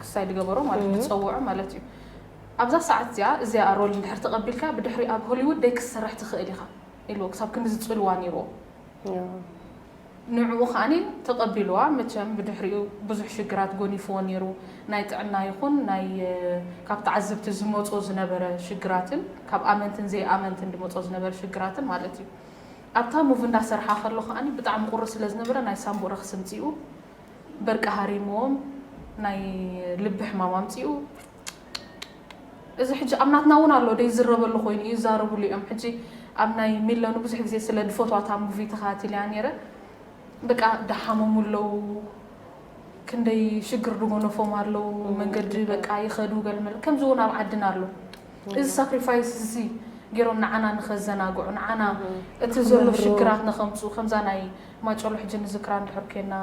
ክስታይ ዝገበሮ ማለት ዝፀውዖ ማለት እዩ። ኣብዛ ሰዓት እዚኣ እዚኣ ሮል እንድሕር ተቐቢልካ ብድሕሪ ኣብ ሆሊውድ ደይ ክትሰርሕ ትኽእል ኢኻ ኢልዎ ክሳብ ክንዲ ዝፅልዋ ነይርዎ። ንዕኡ ከኣኒ ተቐቢልዋ። መቸም ብድሕሪኡ ብዙሕ ሽግራት ጎኒፍዎ ነይሩ። ናይ ጥዕና ይኹን ናይ ካብ ተዓዘብቲ ዝመጾ ዝነበረ ሽግራትን ካብ ኣመንትን ዘይኣመንትን ዝመጾ ዝነበረ ሽግራትን ማለት እዩ። ኣብታ ሙቪ እንዳሰርሓ ከሎ ከኣኒ ብጣዕሚ ቁሩብ ስለ ዝነበረ ናይ ሳምቡእ ረኽሲ ኣምጺኡ በርቂ ሃሪምዎም ናይ ልቢ ሕማም ኣምጺኡ እዚ ሕጂ ኣብ ናትና እውን ኣሎ ደይ ዝረበሉ ኮይኑ እዩ ይዛረብሉ እዮም ሕጂ ኣብ ናይ ሚለኑ ብዙሕ ግዜ ስለ ድፈትዋታ ሙቪ ተኸታቲልያ ነይረ በቃ ደሓመሙ ኣለዉ ክንደይ ሽግር ድጎነፎም ኣለዉ መንገዲ በቃ ይኸዱ ገልመል ከምዚ እውን ኣብ ዓድና ኣሎ እዚ ሳክሪፋይስ እዚ ገይሮም ንዓና ንኸዘናግዑ ንዓና እቲ ዘሎ ሽግራት ንኸምፅኡ ከምዛ ናይ ማጨሎ ሕጂ ንዝክራ እንድሕር ኮይና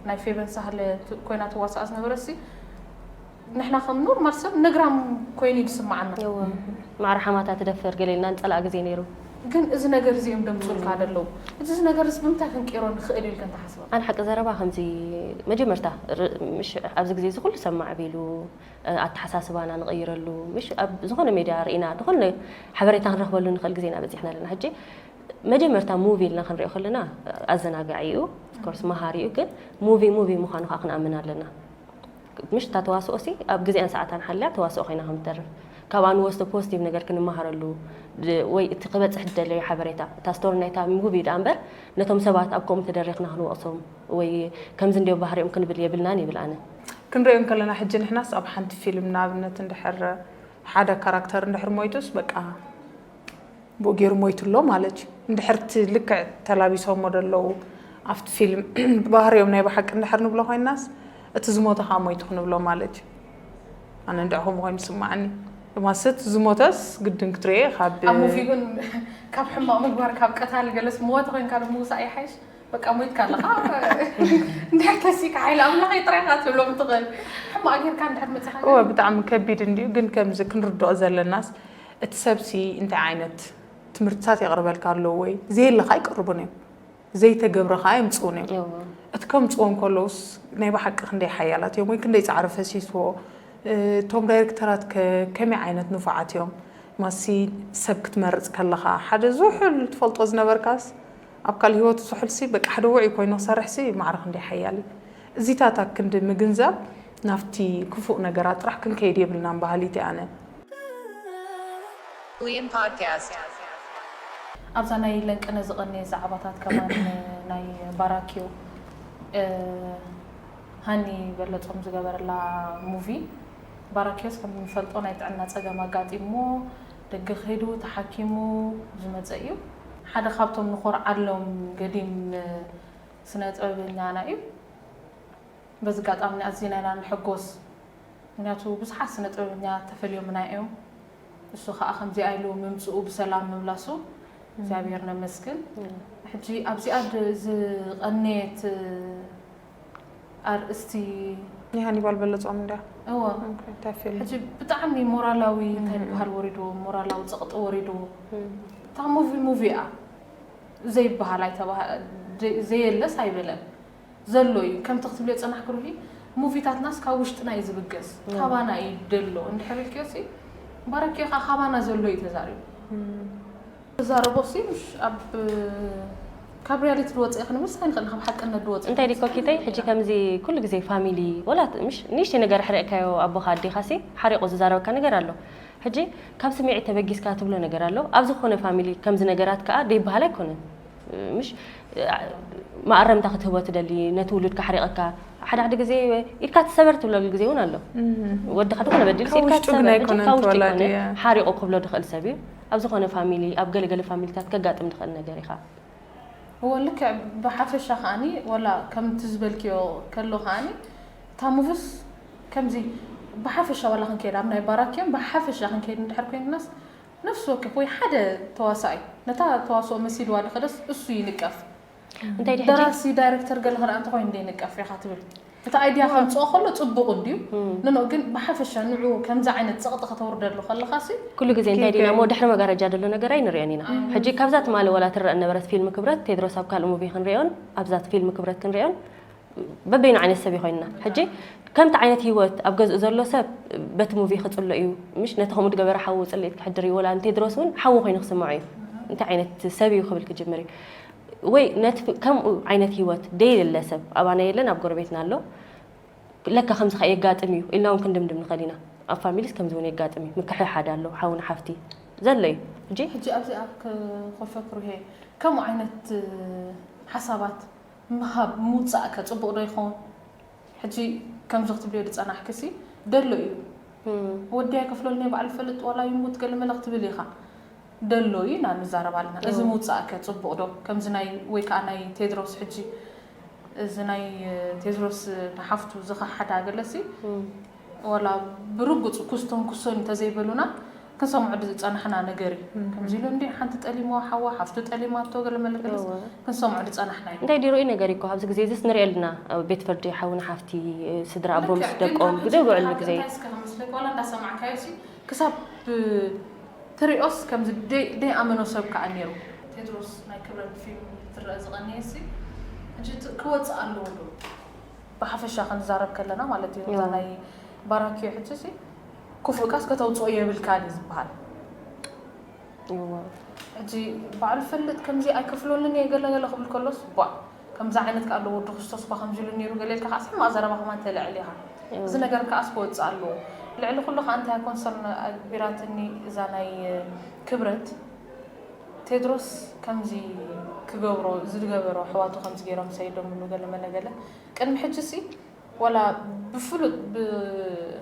ናይ ፌቨን ሳህለ ኮይና ትዋሳእ ዝነበረ ሲ ንሕና ከም ኖርማል ሰብ ነግራም ኮይኑ እዩ ዝስምዓና። እወ ማዕረ ሓማታ ትደፍር ገለ ኢልና ንጸልኣ ግዜ ነይሩ። ግን እዚ ነገር እዚ እዮም ደምጹልካ ደለዉ። እቲ እዚ ነገር እዚ ብምንታይ ክንቅይሮ ንኽእል ኢልክን ትሓስባ? ኣነ ሓቂ ዘረባ ከምዚ መጀመርታ ር- ምሽ ኣብዚ ግዜ እዚ ኩሉ ሰብ ማዕቢሉ እ፣ ኣተሓሳስባና ንቕይረሉ ምሽ ኣብ ዝኾነ ሜድያ ርኢና ዝኾነ ሓበሬታ ክንረኽበሉ ንኽእል ግዜና በፂሕና ኣለና። ሕጂ መጀመርታ ሙቪ ኢልና ክንሪኦ ከለና ኣዘናጋዒ እዩ፣ ኮርስ መሃሪ እዩ። ግን ሙቪ ሙቪ ምዃኑ ከዓ ክንኣምን ኣለና። ምሽ እታ ተዋስኦ ሲ ኣብ ግዜኣን ሰዓታን ሓልያ ተዋስኦ ኮይና ከም ትተርፍ ካብኣ ንወስዶ ፖዚቲቭ ነገር ክንመሃረሉ ድ- ወይ እቲ ክበፅሕ ዝደለዮ ሓበሬታ እታ ስቶሪ ናይታ ሙቪ ደኣ እምበር ነቶም ሰባት ኣብ ከምኡ ተደሪኽና ክንወቕሶም ወይ ከምዚ እንድዮ ባህሪኦም ክንብል የብልናን ይብል ኣነ። ክንሪኦ እንከለና ሕጂ ንሕናስ ኣብ ሓንቲ ፊልም ንኣብነት እንድሕር ሓደ ካራክተር እንድሕር ሞይቱስ በቃ ብኡ ገይሩ ሞይቱ ኣሎ ማለት እዩ። እንድሕር እቲ ልክዕ ተላቢሶሞ ደለዉ ኣብቲ ፊልም ብባህሪኦም ናይ ብሓቂ እንድሕር ንብሎ ኮይንናስ እቲ ዝሞተ ከዓ ሞይቱ ክንብሎ ማለት እዩ። ኣነ እንድዕ ከምኡ ኮይኑ ዝስማዓኒ። ማሰት ዝሞተስ ግድን ክትሪኦ ካብ ኣብ ሙቪ ግን ካብ ሕማቕ ምግባር ካብ ቀታሊ ገለስ ሞተ ኮይንካ ዶ ምውሳእ ይሓይሽ። በቃ ሞይትካ ኣለኻ። እንድሕር ተሲካ ሓይሊ ኣምላኽ ይጥራይካ ትብሎም ትኽእል። ሕማቕ ጌርካ እንድሕር መጽኻ እወ ብጣዕሚ ከቢድ እንድዩ። ግን ከምዚ ክንርድኦ ዘለናስ እቲ ሰብሲ እንታይ ዓይነት ትምህርትታት የቕርበልካ ኣለዎ ወይ ዘየለኻ ኣይቅርቡን እዮም። ዘይተገብረ ከዓ የምፅኡን እዮም። እቲ ከምፅዎም ከለውስ ናይ ብሓቂ ክንደይ ሓያላት እዮም ወይ ክንደይ ፃዕሪ ፈሲስዎ። እቶም ዳይሬክተራት ከ ከመይ ዓይነት ንፉዓት እዮም? ማሲ ሰብ ክትመርፅ ከለኻ ሓደ ዝሑል ትፈልጦ ዝነበርካስ ኣብ ካልእ ህይወቱ ዝሑልሲ በቃ ሓደ ውዑይ ኮይኑ ክሰርሕሲ ማዕረ ክንደይ ሓያል እዩ። እዚታት ኣክንዲ ምግንዛብ ናብቲ ክፉእ ነገራት ጥራሕ ክንከይድ የብልናን በሃሊት እየ ኣነ። Liam Podcast. ኣብዛ ናይ ለንቅነ ዝቐነየ ዛዕባታት ከማን ናይ ባራኪዮ ሃኒ በለጾም ዝገበረላ ሙቪ። ባራኪዮስ ከም ንፈልጦ ናይ ጥዕና ጸገም ኣጋጢሞ ደገ ከይዱ ተሓኪሙ ዝመጸ እዩ። ሓደ ካብቶም ንኾርዓሎም ገዲም ስነ ጥበበኛና እዩ። በዚ ኣጋጣሚ ኣዚና ኢና ንሕጎስ። ምክንያቱ ብዙሓት ስነ ጥበበኛ ተፈልዮምና እዮም። እሱ ከዓ ከምዚኣ ኢሉ ምምፅኡ ብሰላም ምምላሱ እግዚኣብሔር ነመስግን። ሕጂ ኣብዚኣ ዝቐነየት ኣርእስቲ ናይ ሃኒባል በለጾም እንድያ እወ እንታይ ፊልም ሕጂ ብጣዕሚ ሞራላዊ እንታይ ዝበሃል ወሪድዎ ሞራላዊ ፀቕጢ ወሪድዎ እታ ሙቪ ሙቪ እያ ዘይበሃል ኣይተባሃ- ዘ- ዘየለስ ኣይበለን ዘሎ እዩ ከምቲ ክትብልዮ ፀናሕክሩሂ ሙቪታትናስ ካብ ውሽጥና እዩ ዝብገስ ካባና እዩ ደሎ እንድሕር ኢልክዮ ሲ ባረኪዮ ከዓ ካባና ዘሎ እዩ ተዛሪቡ ተዛረቦ ሲ ምሽ ኣብ ካብ ሪያሊቲ ድወፅእ ክንብልስ ኣይንኽእል ካብ ሓቅነት ድወፅእ እንታይ ዲኮ ኪተይ ሕጂ ከምዚ ኩሉ ግዜ ፋሚሊ ወላ ምሽ ንእሽተይ ነገር ሕረእካዮ ኣቦኻ ኣዴኻ ሲ ሓሪቑ ዝዛረበካ ነገር ኣሎ ሕጂ ካብ ስምዒት ተበጊስካ ትብሎ ነገር ኣሎ ኣብ ዝኾነ ፋሚሊ ከምዚ ነገራት ከዓ ደይበሃል ኣይኮነን ምሽ መኣረምታ ክትህቦ ትደሊ ነቲ ውሉድካ ሓሪቐካ ሓደ ሓደ ግዜ ኢድካ ትሰበር ትብለሉ ግዜ እውን ኣሎ ወድኻ ዝኾነ በዲልስ ኢድካ ትሰበር ሕጂ ካብ ውሽጢ ኣይኮነ ሓሪቑ ክብሎ ድኽእል ሰብ እዩ ኣብ ዝኾነ ፋሚሊ ኣብ ገለገለ ፋሚሊታት ከጋጥም ድኽእል ነገር ኢኻ እወ ልክዕ ብሓፈሻ ከዓኒ ወላ ከምቲ ዝበልክዮ ከሎ ከዓኒ እታ ሙቭስ ከምዚ ብሓፈሻ ዋላ ክንከይድ ኣብ ናይ ባራኪዮን ብሓፈሻ ክንከይድ እንድሕር ኮይንናስ ነፍሲ ወከፍ ወይ ሓደ ተዋሳኣይ ነታ ተዋስኦ መሲልዋ ድኸደስ እሱ ይንቀፍ እንታይ ድሕጂ ደራሲ ዳይረክተር ገለ ከደኣ እንተኮይኑ እንደ ይንቀፍ ኢኻ ትብል እቲ ኣይድያ ከምፅኦ ከሎ ፅቡቕ እንድዩ ንኖ ግን ብሓፈሻ ንዑ ከምዚ ዓይነት ፀቕጢ ከተውርደሉ ከለኻ ሲ ኩሉ ግዜ እንታይ ዲና እሞ ድሕሪ መጋረጃ ዘሎ ነገር ኣይንሪኦን ኢና ሕጂ ካብዛ ትማሊ ዋላ ትረአ ነበረት ፊልም ክብረት ቴድሮስ ኣብ ካልእ ሙቪ ክንሪኦን ኣብዛ ፊልም ክብረት ክንሪኦን በበይኑ ዓይነት ሰብ ይኮይንና ሕጂ ከምቲ ዓይነት ህይወት ኣብ ገዝኡ ዘሎ ሰብ በቲ ሙቪ ክፅሎ እዩ ምሽ ነቲ ከምኡ ድገበረ ሓዉ ፅልኢት ክሕድር እዩ ወላ ንቴድሮስ እውን ሓዉ ኮይኑ ክስምዖ እዩ እንታይ ዓይነት ሰብ እዩ ክብል ክጅምር እዩ ወይ ነቲ ከምኡ ዓይነት ህይወት ደይደለ ሰብ ኣባና የለን ኣብ ጎረቤትና ኣሎ ለካ ከምዚ ከ የጋጥም እዩ ኢልና እውን ክንድምድም ንኽእል ኢና ኣብ ፋሚሊስ ከምዚ እውን የጋጥም እዩ ምክሕሓድ ኣሎ ሓው ንሓፍቲ ዘሎ እዩ ሕጂ ሕጂ ኣብዚኣ ክፈክሩ ሄ ከምኡ ዓይነት ሓሳባት ምሃብ ምውፃእ ከ ፅቡቕ ዶ ይኸውን ሕጂ ከምዚ ክትብልዮ ዝፀናሕክሲ ደሎ እዩ ወዲ ኣይከፍለሉን ባዕሉ ፈልጥ ዋላ ይሙት ገለ መለ ክትብል ኢኻ ደሎ እዩ ኢና ንዛረብ ኣለና እዚ ምውፃእ ከ ፅቡቕ ዶ ከምዚ ናይ ወይ ከዓ ናይ ቴድሮስ ሕጂ እዚ ናይ ቴድሮስ ንሓፍቱ ዝኸሓዳ ገለሲ ዋላ ብርጉፅ ኩስቶን ኩሶን እንተዘይበሉና ክንሰምዖ ዝፀናሕና ነገር እዩ ከምዚ ኢሉ እንዲ ሓንቲ ጠሊሞ ሓዋ ሓፍቱ ጠሊማቶ ገለ መለ ገለስ ክንሰምዖ ዝፀናሕና እዩ እንታይ ዲሮኢ ነገር እኮ ኣብዚ ግዜ እዚስ ንሪኦ ኣለና ኣብ ቤት ፍርዲ ሓውን ሓፍቲ ስድራ ኣቦ ምስ ደቆም ብደብዕሉ ግዜ ክሳብ ትሪኦስ ከምዚ ደይኣመኖ ሰብ ከዓ ነይሩ ቴድሮስ ናይ ክብረት ፊልም ትረአ ዝቐነየሲ ክወፅእ ኣለዎ ዶ ብሓፈሻ ክንዛረብ ከለና ማለት እዩ እዛ ናይ ባራኪዮ ሕጂ ሲ ክፉእካስ ከተውፅኦ የብልካን እዩ ዝበሃል ሕጂ በዓል ፈልጥ ከምዚ ኣይከፍለሉን እየ ገለገለ ክብል ከሎስ ቧዕ ከምዚ ዓይነት ከዓ ኣለዎ ወዲ ክርስቶስ ኳ ከምዚ ኢሉ ነይሩ ገለ ኢልካ ከዓ ሕማቕ ዘረባ ከማን ተልዕል ኢኻ እዚ ነገር ከዓስ ክወፅእ ኣለዎ ልዕሊ ኩሉ ከዓ እንታይ ኮንሰርን ኣግቢራትኒ እዛ ናይ ክብረት ቴድሮስ ከምዚ ክገብሮ ዝገበሮ ኣሕዋቱ ከምዚ ገይሮም ሰይዶምሉ ገለ መለ ገለ ቅድሚ ሕጂ ሲ ዋላ ብፍሉጥ ብ-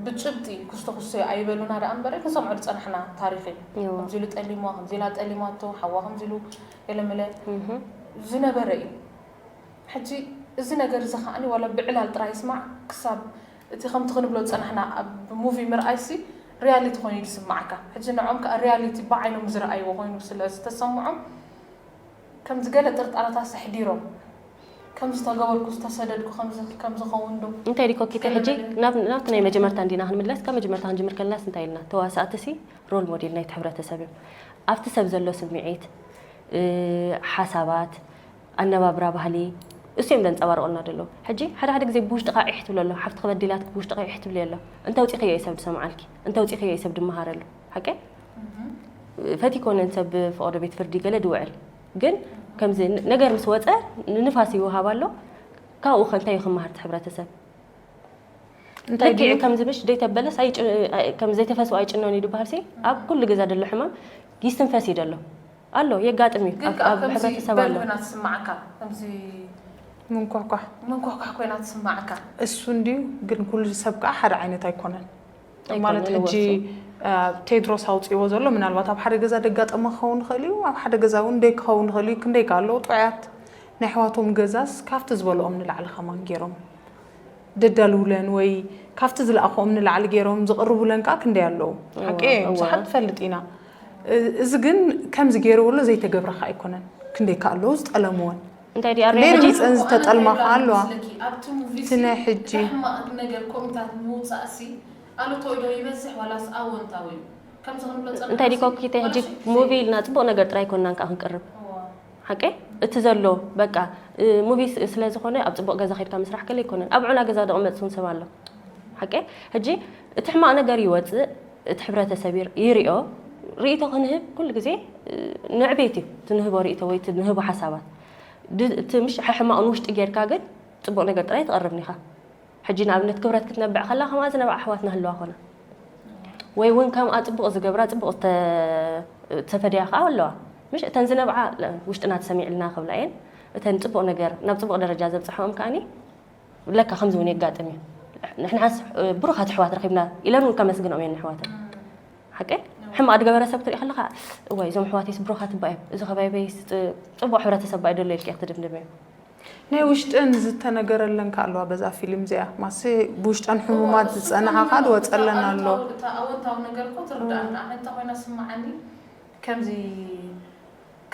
ብጭብጢ ክስቶ ክስቶ ኣይበሉና ደኣ እምበር ክንሰምዖ ዝጸናሕና ታሪኽ እዩ። እዋ። ከምዚ ኢሉ ጠሊምዋ፣ ከምዚ ኢላ ጠሊማቶ፣ ሓዋ ከምዚ ኢሉ ገለመለ እህ። ዝነበረ እዩ። ሕጂ እዚ ነገር እዚ ከዓኒ ዋላ ብዕላል ጥራይ ይስማዕ ክሳብ እቲ ከምቲ ክንብሎ ዝጸናሕና ኣብ ሙቪ ምርኣይሲ ሪያሊቲ ኮይኑ እዩ ዝስማዓካ። ሕጂ ንዖም ከዓ ሪያሊቲ ብዓይኖም ዝረኣይዎ ኮይኑ ስለ ዝተሰምዖም ከምዚ ገለ ጥርጣረታት ኣሕዲሮም ከምዚ ተገበርኩ ዝተሰደድኩ ከምዚ ከምዚ ኸውን ዶ እንታይ ዲኮ ኪተ ሕጂ ናብ ናብቲ ናይ መጀመርታ እንዲና ክንምለስ ካብ መጀመርታ ክንጅምር ከለናስ እንታይ ኢልና ተዋሳእቲ ሲ ሮል ሞዴል ናይቲ ሕብረተሰብ እዮም ኣብቲ ሰብ ዘሎ ስምዒት እ፣ ሓሳባት ኣነባብራ ባህሊ እሱ እዮም ዘንፀባርቑልና ዘለዉ ሕጂ ሓደ ሓደ ግዜ ብውሽጥኻ ዒሕ ትብሎ ኣሎ ሓፍትኺ በዲላትኪ ብውሽጥኻ ዒሕ ትብሊ ኣሎ እንተ ውፂኽዮ እዩ ሰብ ዝሰምዓልኪ እንተ ውፂኽዮ እዩ ሰብ ድመሃረሉ ሓቂ ፈቲ ኮነን ሰብ ፈቐዶ ቤት ፍርዲ ገለ ድውዕል ግን ከምዚ ነገር ምስ ወፀ ንንፋስ ይወሃብ ኣሎ ካብኡ ከ እንታይ እዩ ክመሃር እቲ ሕብረተሰብ እንታይ ልክዕ ድዩ? ከምዚ ምሽ ዘይተበለስ ኣይጭ- ከም ዘይተፈስዎ ኣይጭነን እዩ ዝበሃል ሲ ኣብ ኩሉ ገዛ ደሎ ሕማም ይስትንፈስ እዩ ደሎ ኣሎ የጋጥም እዩ ግን ኣብ- ከዓ ኣብ ከምዚ ሕብረተሰብ በል ኣሎ ኮይና ትስማዓካ ከምዚ ምንኳኳሕ ምንኳኳሕ ኮይና ትስማዓካ እሱ እንዲዩ ግን ኩሉ ሰብ ከዓ ሓደ ዓይነት ኣይኮነን ኣይኮነን፣ ማለት ሕጂ እወ፣ እሱ። አ፣ ቴድሮስ ኣውፅዎ ዘሎ ምናልባት ኣብ ሓደ ገዛ ደጋጠመ ክኸውን ይኽእል እዩ ኣብ ሓደ ገዛ እውን ደይ ክኸውን ይኽእል እዩ ክንደይ ከ ኣለዉ ጥዑያት ናይ ኣሕዋቶም ገዛስ ካብቲ ዝበልኦም ንላዕሊ ከማን ገይሮም ደዳልውለን ወይ ካብቲ ዝለኣኽኦም ንላዕሊ ገይሮም ዝቕርቡለን ከዓ ክንደይ ኣለዉ እወ፣ ሓቂ እወ። ብዙሓት ትፈልጥ ኢና እ- እዚ ግን ከምዚ ገይርዎ ኣሎ ዘይተገብረ ከዓ ኣይኮነን ክንደይ ከ ኣለዉ ዝጠለምወን እንታይ ድኣ ሌላ ሪያሊቲ መፀን ዝተጠልማ ከዓ ኣለዋ ኣብቲ ሙቪ እቲ ናይ ሕጂ ሕማቕ ነገር ኮሚታት ምውፃእሲ ኣሉታዊ ዶ ይበዝሕ ዋላስ ኣወንታዊ እዩ ከምዚ ክንብሎ ፀናሕና እንታይ ዲኮ ሲ ኪተ ሕጂ ዋላ ሲ- ሙቪ ኢልና ፅቡቕ ነገር ጥራይ ኮንና ከዓ ክንቅርብ እዋ። ሓቂ እቲ ዘሎ በቃ እ፣ ሙቪ ስ- ስለ ዝኾነ ኣብ ፅቡቕ ገዛ ከድካ ምስራሕ ከለ ኣይኮነን ኣብ ዑና ገዛ ደቕመፅ እውን ሰብ ኣሎ ሓቂ ሕጂ እቲ ሕማቕ ነገር ይወፅእ እቲ ሕብረተሰብ ይር- ይሪኦ ርእይቶ ክንህብ ኩሉ ግዜ እ፣ ንዕቤት እዩ ትንህቦ ርእይቶ ወይ ትንህቦ ሓሳባት ድ- እቲ ምሽ ሕማቕ ንውሽጢ ጌርካ ግን ፅቡቕ ነገር ጥራይ ትቐርብ ኒኻ ሕጂ ንኣብነት ክብረት ክትነብዕ ከላ ከምኣ ዝነብዓ ኣሕዋትና ህለዋ ኮና ወይ እውን ከምኣ ፅቡቕ ዝገብራ ፅቡቕ ዝተ- ዝተፈደያ ከዓ ኣለዋ ምሽ እተን ዝነብዓ ለ- ውሽጥና ተሰሚዕልና ክብላ እየን እተን ፅቡቕ ነገር ናብ ፅቡቕ ደረጃ ዘብፅሐኦም ከዓኒ ለካ ከምዚ እውን የጋጥም እዩ ንሕናስ ብሩኻት ኣሕዋት ረኺብና ኢለን እውን ከመስግንኦም እየን ኣሕዋተን ሓቂ ሕማቕ ዝገበረ ሰብ ክትርኢ ከለካ እዋይ እዞም ኣሕዋተይስ ብሩኻት እባ እዮም እዚ ከባቢበይስ ፅቡቕ ሕብረተሰብ እባ እዩ ደሎ ኢልካ ክትድምድም እዩ ናይ ውሽጠን ዝተነገረለን ከ ኣለዋ በዛ ፊልም እዚኣ ማስ ብውሽጠን ሕሙማት ዝፀናሓ ከዓ ዝወፀለን ኣሎ እታ ኣወንታዊ ነገር እኮ ትርዳእና ኣነ እንተ ኮይና ስምዓኒ ከምዚ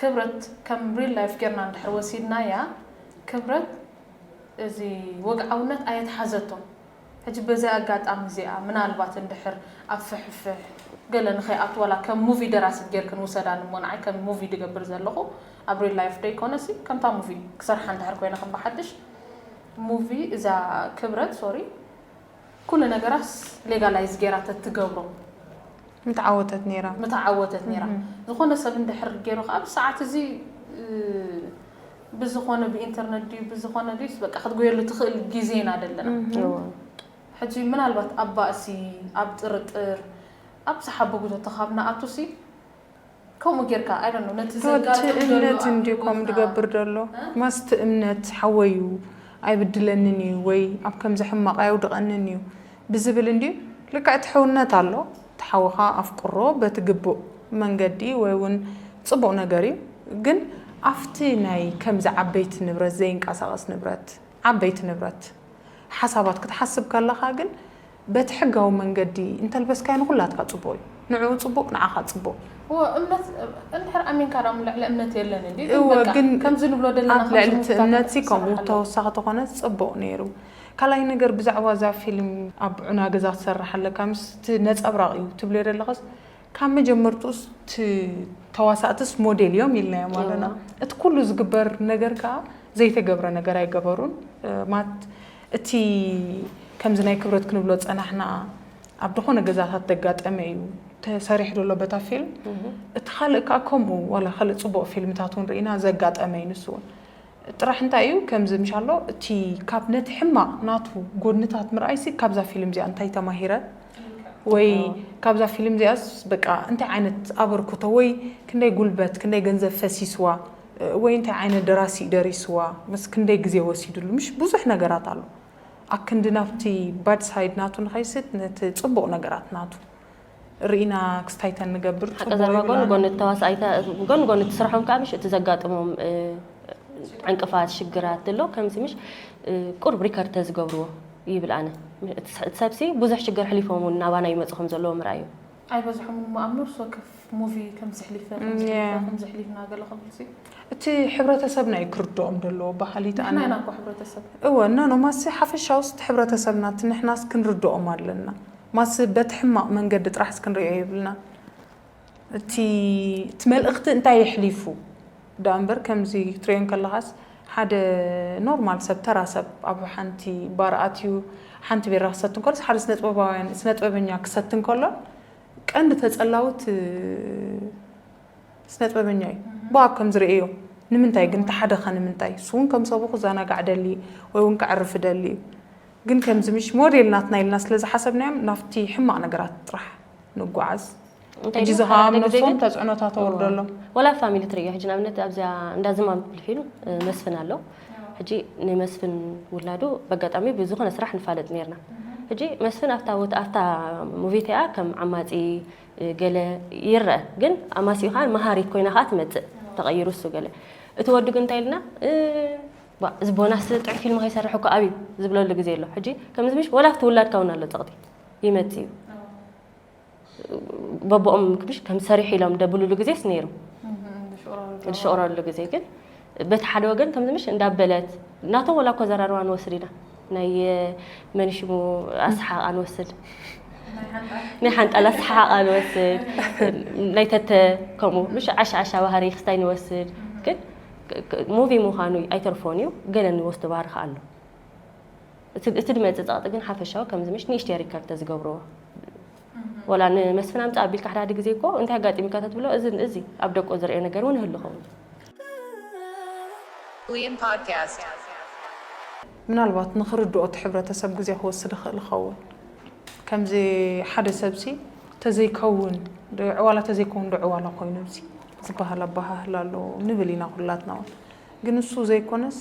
ክብረት ከም ሪል ላይፍ ጌርና እንድሕር ወሲድናያ ክብረት እዚ ወግዓውነት ኣየትሓዘቶን ሕጂ በዚ ኣጋጣሚ እዚኣ ምናልባት እንድሕር ኣብ ፍሕፍሕ ገለ ንኸይኣቱ ዋላ ከም ሙቪ ደራሲት ጌርክን ውሰዳን እሞ ንዓይ ከም ሙቪ ድገብር ዘለኹ ኣብ ሪል ላይፍ ደይኮነሲ ከምታ ሙቪ ክሰርሓ እንድሕር ኮይነ ከም ብሓድሽ ሙቪ እዛ ክብረት ሶሪ ኩሉ ነገራስ ሌጋላይዝ ጌራ ተትገብሮ ምተዓወተት ነይራ ምተዓወተት ነይራ ዝኾነ ሰብ እንድሕር ገይሩ ከዓ ብሰዓት እዚ ብዝኾነ ብኢንተርነት ድዩ ብዝኾነ ድዩስ በቃ ክትጎየሉ ትኽእል ግዜ ኢና ዘለና ሕጂ ምናልባት ኣብ ባእሲ ኣብ ጥርጥር ኣብ ዝሓበጉቶ ተኻብ ንኣቱሲ ከምኡ ጌርካ ኣይ ዶንት ኖ ነቲ ዘጋጥም ዘሎ ትእነት እንዲ ኣገልግሎት ከም ከዓ ድገብር ደሎ ማስቲ እምነት ሓወዩ ኣይብድለንን እዩ ወይ ኣብ ከምዚ ሕማቕ ኣየውድቐንን እዩ ብዝብል እንድዩ ልክዕ እቲ ሕውነት ኣሎ እቲ ሓውኻ ኣፍቅሮ በቲ ግቡእ መንገዲ ወይ እውን ፅቡቕ ነገር እዩ ግን ኣብቲ ናይ ከምዚ ዓበይቲ ንብረት ዘይንቀሳቐስ ንብረት ዓበይቲ ንብረት ሓሳባት ክትሓስብ ከለኻ ግን በቲ ሕጋዊ መንገዲ እንተልበስካዮ ንኹላትካ ፅቡቕ እዩ። ንዕኡ ፅቡቕ ንዓኻ ፅቡቕ። እወ እምነት እንድሕር ኣሚንካ ዳም ልዕሊ እምነት የለን እንዲ እወ ግን ከምዚ ንብሎ ዘለና ኣብ ልዕሊ እቲ እምነት ሲ ከምኡ ተወሳኺ ተኾነ ፅቡቕ ነይሩ። ካልኣይ ነገር ብዛዕባ እዛ ፊልም ኣብ ዑና ገዛ ትሰርሕ ኣለካ ምስቲ ነፀብራቕ እዩ ትብልዮ ዘለኸስ ካብ መጀመርትኡስ እቲ ተዋሳእትስ ሞዴል እዮም ኢልናዮም ኣለና። እቲ ኩሉ ዝግበር ነገር ከዓ ዘይተገብረ ነገር ኣይገበሩን። ማት እቲ ከምዚ ናይ ክብረት ክንብሎ ዝፀናሕና ኣብ ዝኾነ ገዛታት ዘጋጠመ እዩ ተሰሪሑ ዘሎ በታ ፊልም። እቲ ካልእ ከዓ ከምኡ ዋላ ካልእ ፅቡቕ ፊልምታት እውን ርኢና ዘጋጠመ እዩ ንሱ እውን። ጥራሕ እንታይ እዩ ከምዚ ምሻሎ እቲ ካብ ነቲ ሕማቕ ናቱ ጎድንታት ምርኣይሲ ካብዛ ፊልም እዚኣ እንታይ ተማሂረ ወይ ካብዛ ፊልም እዚኣስ በቃ እንታይ ዓይነት ኣበርክቶ ወይ ክንደይ ጉልበት ክንደይ ገንዘብ ፈሲስዋ ወይ እንታይ ዓይነት ደራሲ ደሪስዋ ምስ ክንደይ ግዜ ወሲድሉ ምሽ ብዙሕ ነገራት ኣሎ ኣክንዲ ናብቲ ባድ ሳይድ ናቱ ንኸይስድ ነቲ ጽቡቕ ነገራት ናቱ ርኢና ክስታይተን ንገብር ሓቂ ዘረባ ጎን ጎን ተዋሳኣይታ ጎን ጎን ትስርሖም ከዓ ምሽ እቲ ዘጋጥሞም ዕንቅፋት ሽግራት ዘሎ ከምዚ ምሽ ቁርብ ሪከርድ ተዝገብርዎ ይብል ኣነ። እቲ ሰብሲ ብዙሕ ሽግር ሕሊፎም እውን ናባና ይመፁ ከም ዘለዎ ምርኣዩ። ኣይበዝሖም እሞ ኣብ ነፍሲ ወከፍ ሙቪ ከምዚ ሕሊፈ ከምዚ ሕሊፍና ገለ ክብል ሲ እቲ ሕብረተሰብና እዩ ክርድኦም ዘለዎ ባህሊት ንሕና ኢና እኮ ሕብረተሰብ እወ እና ኖማሲ ሓፈሻውስ እቲ ሕብረተሰብና እቲ ንሕናስ ክንርድኦም ኣለና። ማስ በቲ ሕማቕ መንገዲ ጥራሕስ ክንሪኦ የብልና። እቲ እቲ መልእኽቲ እንታይ የሕሊፉ ደኣ እምበር ከምዚ ክትሪኦ እንከለኻስ ሓደ ኖርማል ሰብ ተራ ሰብ ኣብ ሓንቲ ባር ኣትዩ ሓንቲ ቢራ ክሰቲ እንከሎስ ሓደ ስነጥበባውያን ስነጥበበኛ ክሰቲ እንከሎ ቀንዲ ተጸላውት ስነጥበበኛ እዩ ብኣብ ከም ዝርእዮ ንምንታይ ግን ተሓደኸ ንምንታይ እሱ እውን ከም ሰቡ ክዘናጋዕ ደሊ ወይ እውን ከዕርፍ ደሊ እዩ ግን ከምዚ ምሽ ሞዴል ናትና ኢልና ስለ ዝሓሰብናዮም ናብቲ ሕማቕ ነገራት ጥራሕ ንጓዓዝ ሕጂ ዝሃም ነብሶም ተፅዕኖታት ተወርደሎም ወላ ፋሚሊ ትርእዮ ሕጂ ንኣብነት ኣብዚኣ እንዳ ዝማም ትብል ፊልም መስፍን ኣሎ ሕጂ ንመስፍን ውላዱ በጋጣሚ ብዝኾነ ስራሕ ንፋለጥ ነርና ሕጂ መስፍን ኣብታ ኣብታ ሙቪ እቲኣ ከም ዓማፂ ገለ ይረአ ግን ኣማሲኡ ከዓ መሃሪት ኮይና ከዓ ትመፅእ ተቐይሩ እሱ ገለ እቲ ወዲ ግን እንታይ ኢልና እዚ ቦናስ ጥዑይ ፊልም ከይሰርሕ እኮ ኣብዩ ዝብለሉ ግዜ ኣሎ ሕጂ ከምዚ ምሽ ወላ ኣብቲ ውላድካ እውን ኣሎ ፀቕጢ ይመፅእ እዩ በቦኦም ክምሽ ከም ሰሪሑ ኢሎም ደብሉሉ ግዜስ ነይሩ ዝሽቆረሉ ግዜ ግን በቲ ሓደ ወገን ከምዚ ምሽ እንዳበለት ናቶም ወላ እኮ ዘራርባ ንወስድ ኢና ናይ መን ሽሙ ኣስሓቓ ንወስድ ናይ ሓንጣል ኣስሓቓ ንወስድ ናይ ተተ ከምኡ ምሽ ዓሻ ዓሻ ባህሪ ክስታይ ንወስድ ግን ሙቪ ምዃኑ ኣይተርፎን እዩ ገለ ንወስዶ ባህሪ ከ ኣሎ እቲ ድመፅእ ፀቕጢ ግን ሓፈሻዊ ከምዚ ምሽ ንእሽተይ ሪከርድ ተዝገብርዎ ወላ ንመስፍን ኣምፅእ ኣቢልካ ሓደ ሓደ ግዜ እኮ እንታይ ኣጋጢሙካ ተትብሎ እዚ እዚ ኣብ ደቁ ዝርእዮ ነገር እውን ይህሉ ኸውን Liam Podcast. ምናልባት ንኽርድኦ እቲ ሕብረተሰብ ግዜ ክወስድ ይኽእል ይኸውን ከምዚ ሓደ ሰብሲ ተዘይከውን ዕዋላ ተዘይከውን ዶ ዕዋላ ኮይኑ ዚ ዝበሃል ኣባሃህል ኣሎ ንብል ኢና ኩላትና እውን ግን እሱ ዘይኮነስ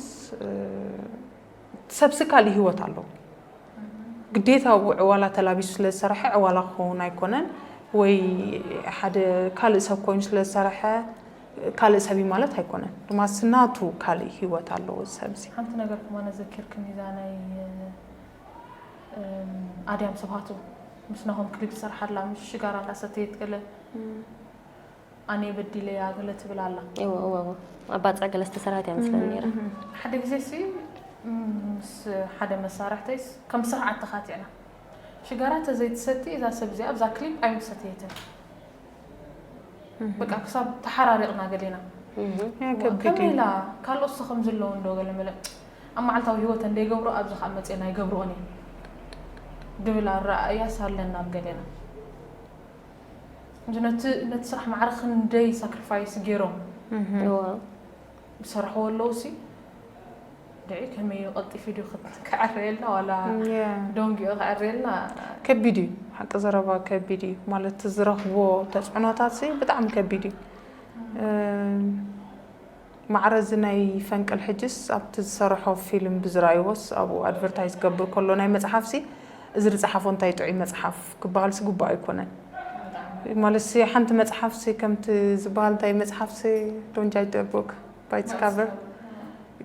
ሰብሲ ካልእ ህይወት ኣለዎ ግዴታ ዕዋላ ተላቢሱ ስለ ዝሰረሐ ዕዋላ ክኸውን ኣይኮነን ወይ ሓደ ካልእ ሰብ ኮይኑ ስለ ዝሰረሐ ካልእ ሰብ ማለት ኣይኮነን ድማ ስናቱ ካልእ ህይወት ኣለዎ ሰብዚ ሓንቲ ነገር ከማነ ዘኪርክኒ እዛ ናይ ኣድያም ስብሃቱ ምስ ናሆም ክሊፕ ዝሰርሓላ ምስ ሽጋራ እንዳሰተየት ገለ ኣነ በዲለያ ገለ ትብል ኣላ እወ እወ እወ ኣብ ባፅዕ ገለ ዝተሰርሐት እያ መስለኒ ነይራ ሓደ ግዜ ሲ ምስ ሓደ መሳርሕተይስ ከም ስርዓት ተኻቲዕና ሽጋራ ተዘይትሰቲ እዛ ሰብ እዚኣ ኣብዛ ክሊፕ ኣይምሰተየትን በቃ ክሳብ ተሓራሪቕና ገሊና ከመይ ኢላ ካልኦት ሲ ከም ዘለዉ እንዶ ገለ መለ ኣብ መዓልታዊ ህይወተን ደይገብሮ ኣብዚ ከዓ መፅኤና ይገብርኦን እየ ድብል ኣረኣእያስ ኣለና ኣብ ገሌና ነቲ ስራሕ ማዕረ ክንደይ ሳክሪፋይስ ገይሮም ዝሰርሕዎ ኣለዉ ሲ ድዒ ከመይ እዩ ቀልጢፉ ድዩ ክዕረየልና ዋላ ደንጊኡ ክዕረየልና ከቢድ እዩ ሓቂ ዘረባ ከቢድ እዩ ማለት ዝረኽቦ ተፅዕኖታት ሲ ብጣዕሚ ከቢድ እዩ ማዕረ እዚ ናይ ፈንቅል ሕጅስ ኣብቲ ዝሰርሖ ፊልም ብዝረኣይዎስ ኣብኡ ኣድቨርታይዝ ክገብር ከሎ ናይ መፅሓፍሲ እዚ ዝፀሓፎ እንታይ ጥዑይ መፅሓፍ ክበሃልሲ ግቡእ ኣይኮነን ማለትሲ ሓንቲ መፅሓፍሲ ከምቲ ዝበሃል እንታይ መፅሓፍሲ don't judge the book by its cover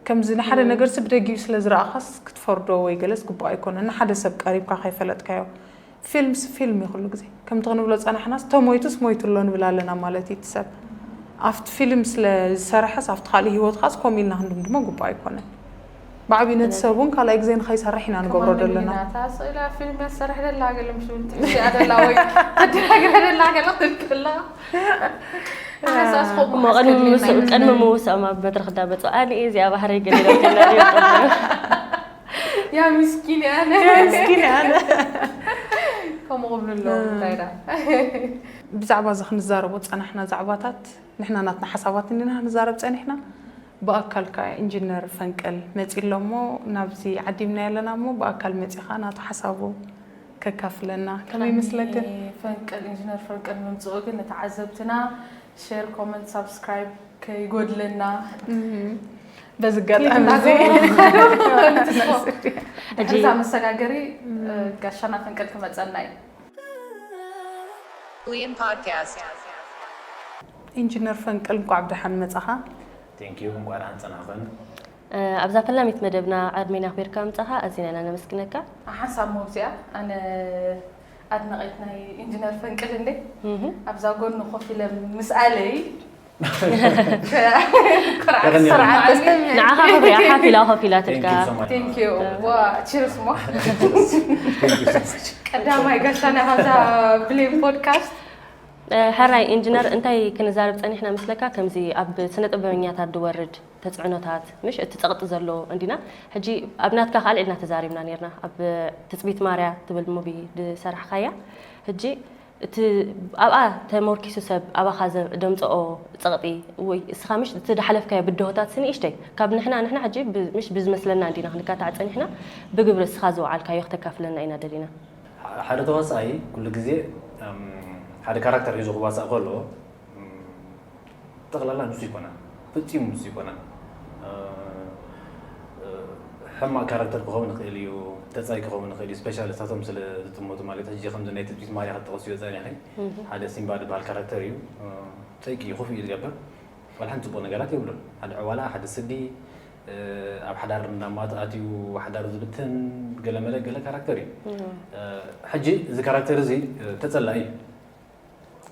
ከምዚ ንሓደ ነገርሲ ብደጊኡ ስለ ዝረኣኻስ ክትፈርዶ ወይ ገለስ ግቡእ ኣይኮነን ንሓደ ሰብ ቀሪብካ ከይፈለጥካዮ ፊልምስ ፊልም እዩ ኩሉ ግዜ ከምቲ ክንብሎ ዝፀናሕናስ ተሞይቱስ ሞይቱ ኣሎ ንብል ኣለና ማለት እዩ እቲ ሰብ ኣብቲ ፊልም ስለ ዝሰረሐስ ኣብቲ ካልእ ህይወትካስ ከምኡ ኢልና ክንድምድሞ ግቡእ ኣይኮነን ብዓብዩ ነቲ ሰብ እውን ካልኣይ ግዜ ንኸይሰርሕ ኢና ንገብሮ ዘለና እታ ስእላ ፊልም እያ ትሰርሕ ደላ ገለ ምስ ትምሽያ ደላ ወይ ተደናግረ ደላ ገለ ክትብል ከላ ኣነሳስ ከምኡ እሞ ቅድሚ ምስ- ቅድሚ ምውስኦም ኣብ መድረክ እንዳመፁ ኣነ እየ እዚኣ ባህረይ ገሊላ ያ ምስኪን እያ ኣነ ምስኪን ኣነ ከምኡ ክብሉ ኣለዎ እንታይ ዳ ብዛዕባ እዚ ክንዛረቦ ዝፀናሕና ዛዕባታት ንሕና ናትና ሓሳባት እንዲና ክንዛረብ ፀኒሕና ብኣካል ከዓ ኢንጂነር ፈንቅል መፂ ኣሎ እሞ ናብዚ ዓዲምና ኣለና እሞ ብኣካል መፂኻ ናቱ ሓሳቡ ከካፍለና ከመይ ይመስለክን ፈንቅል ኢንጂነር ፈንቅል ምምፅኡ ግን ንተዓዘብትና ሼር ኮመንት ሳብስክራይብ ከይጎድለና በዚ ኣጋጣሚ እናገቡ እዚ ንኸዶ ንትስፎ። ሕጂ እዛ መሰጋገሪ እ፣ ጋሻና ፈንቅል ክመፀና እዩ። Liam Podcast. ኢንጂነር ፈንቅል እንኳዕ ብደሓን መጻኻ። ቴንኪዩ። እንኳዕ ደሓን ጸናሕኹም። ኣብዛ ፈላሚት መደብና ዕድሜና ኣኽቢርካ ምጻኻ ኣዚና ኢና ነመስግነካ። ሓንሳብ መውፅያ ኣነ ኣድናቒት ናይ ኢንጂነር ፈንቅል እንደ እህ። ኣብዛ ጎኑ ኮፍ ኢለ ምስኣለይ ተቐኒቑ። ንዓኻ ክብሪኣ ሓፍ ኢላ ኮፍ ኢላትልካ። Thank you so much. ቴንኪዩ ዋ ቺርስ ሞ Thank you so much. ቀዳማይ ጋሻና ካብዛ ብሌን ፖድካስት ሕራይ ኢንጂነር እንታይ ክንዛረብ ጸኒሕና መስለካ? ከምዚ ኣብ ስነ ጥበበኛታት ዝወርድ ተጽዕኖታት ምሽ እቲ ጸቕጢ ዘሎ እንዲና። ሕጂ ኣብ ናትካ ከኣ ልዕልና ተዛሪብና ነርና ኣብ ትጽቢት ማርያ ትብል ሙቪ ዝሰራሕካያ። ሕጂ እቲ ኣብኣ ተመርኪሱ ሰብ ኣባኻ ዘምጽኦ ጸቕጢ ወይ እስኻ ምሽ እቲ ዝሓለፍካዮ ብድሆታት ስንእሽተይ ካብ ንሕና ንሕና ሕጂ ምሽ ብዝመስለና እንዲና ክንካታዕ ጸኒሕና ብግብሪ እስኻ ዝወዓልካዮ ክተካፍለና ኢና ደሊና። ሓደ ተዋሳኣይ ኩሉ ግዜ ሓደ ካራክተር ሒዙ ክዋሳእ ከሎ ጠቕላላ ንሱ ይኮና ፍፂሙ ንሱ ይኮና ሕማቅ ካራክተር ክኸውን ይኽእል እዩ። ተፃይ ክኸውን ይኽእል እዩ። ስፔሻል እሳቶም ስለ ዝጥመቱ ማለት ሕጂ ከምዚ ናይ ትፅቢት ማርያ ክጠቕስዮ ፀኒሐ ሓደ ሲምባ ዝበሃል ካራክተር እዩ። ፀይቂ እዩ ኮፍ እዩ ዝገብር። ዋላ ሓንቲ ፅቡቅ ነገራት የብሉን። ሓደ ዕዋላ ሓደ ስዲ ኣብ ሓዳር እንዳማት ኣትዩ ሓዳር ዝብትን ገለመለ ገለ ካራክተር እዩ። ሕጂ እዚ ካራክተር እዚ ተፀላኢ እዩ።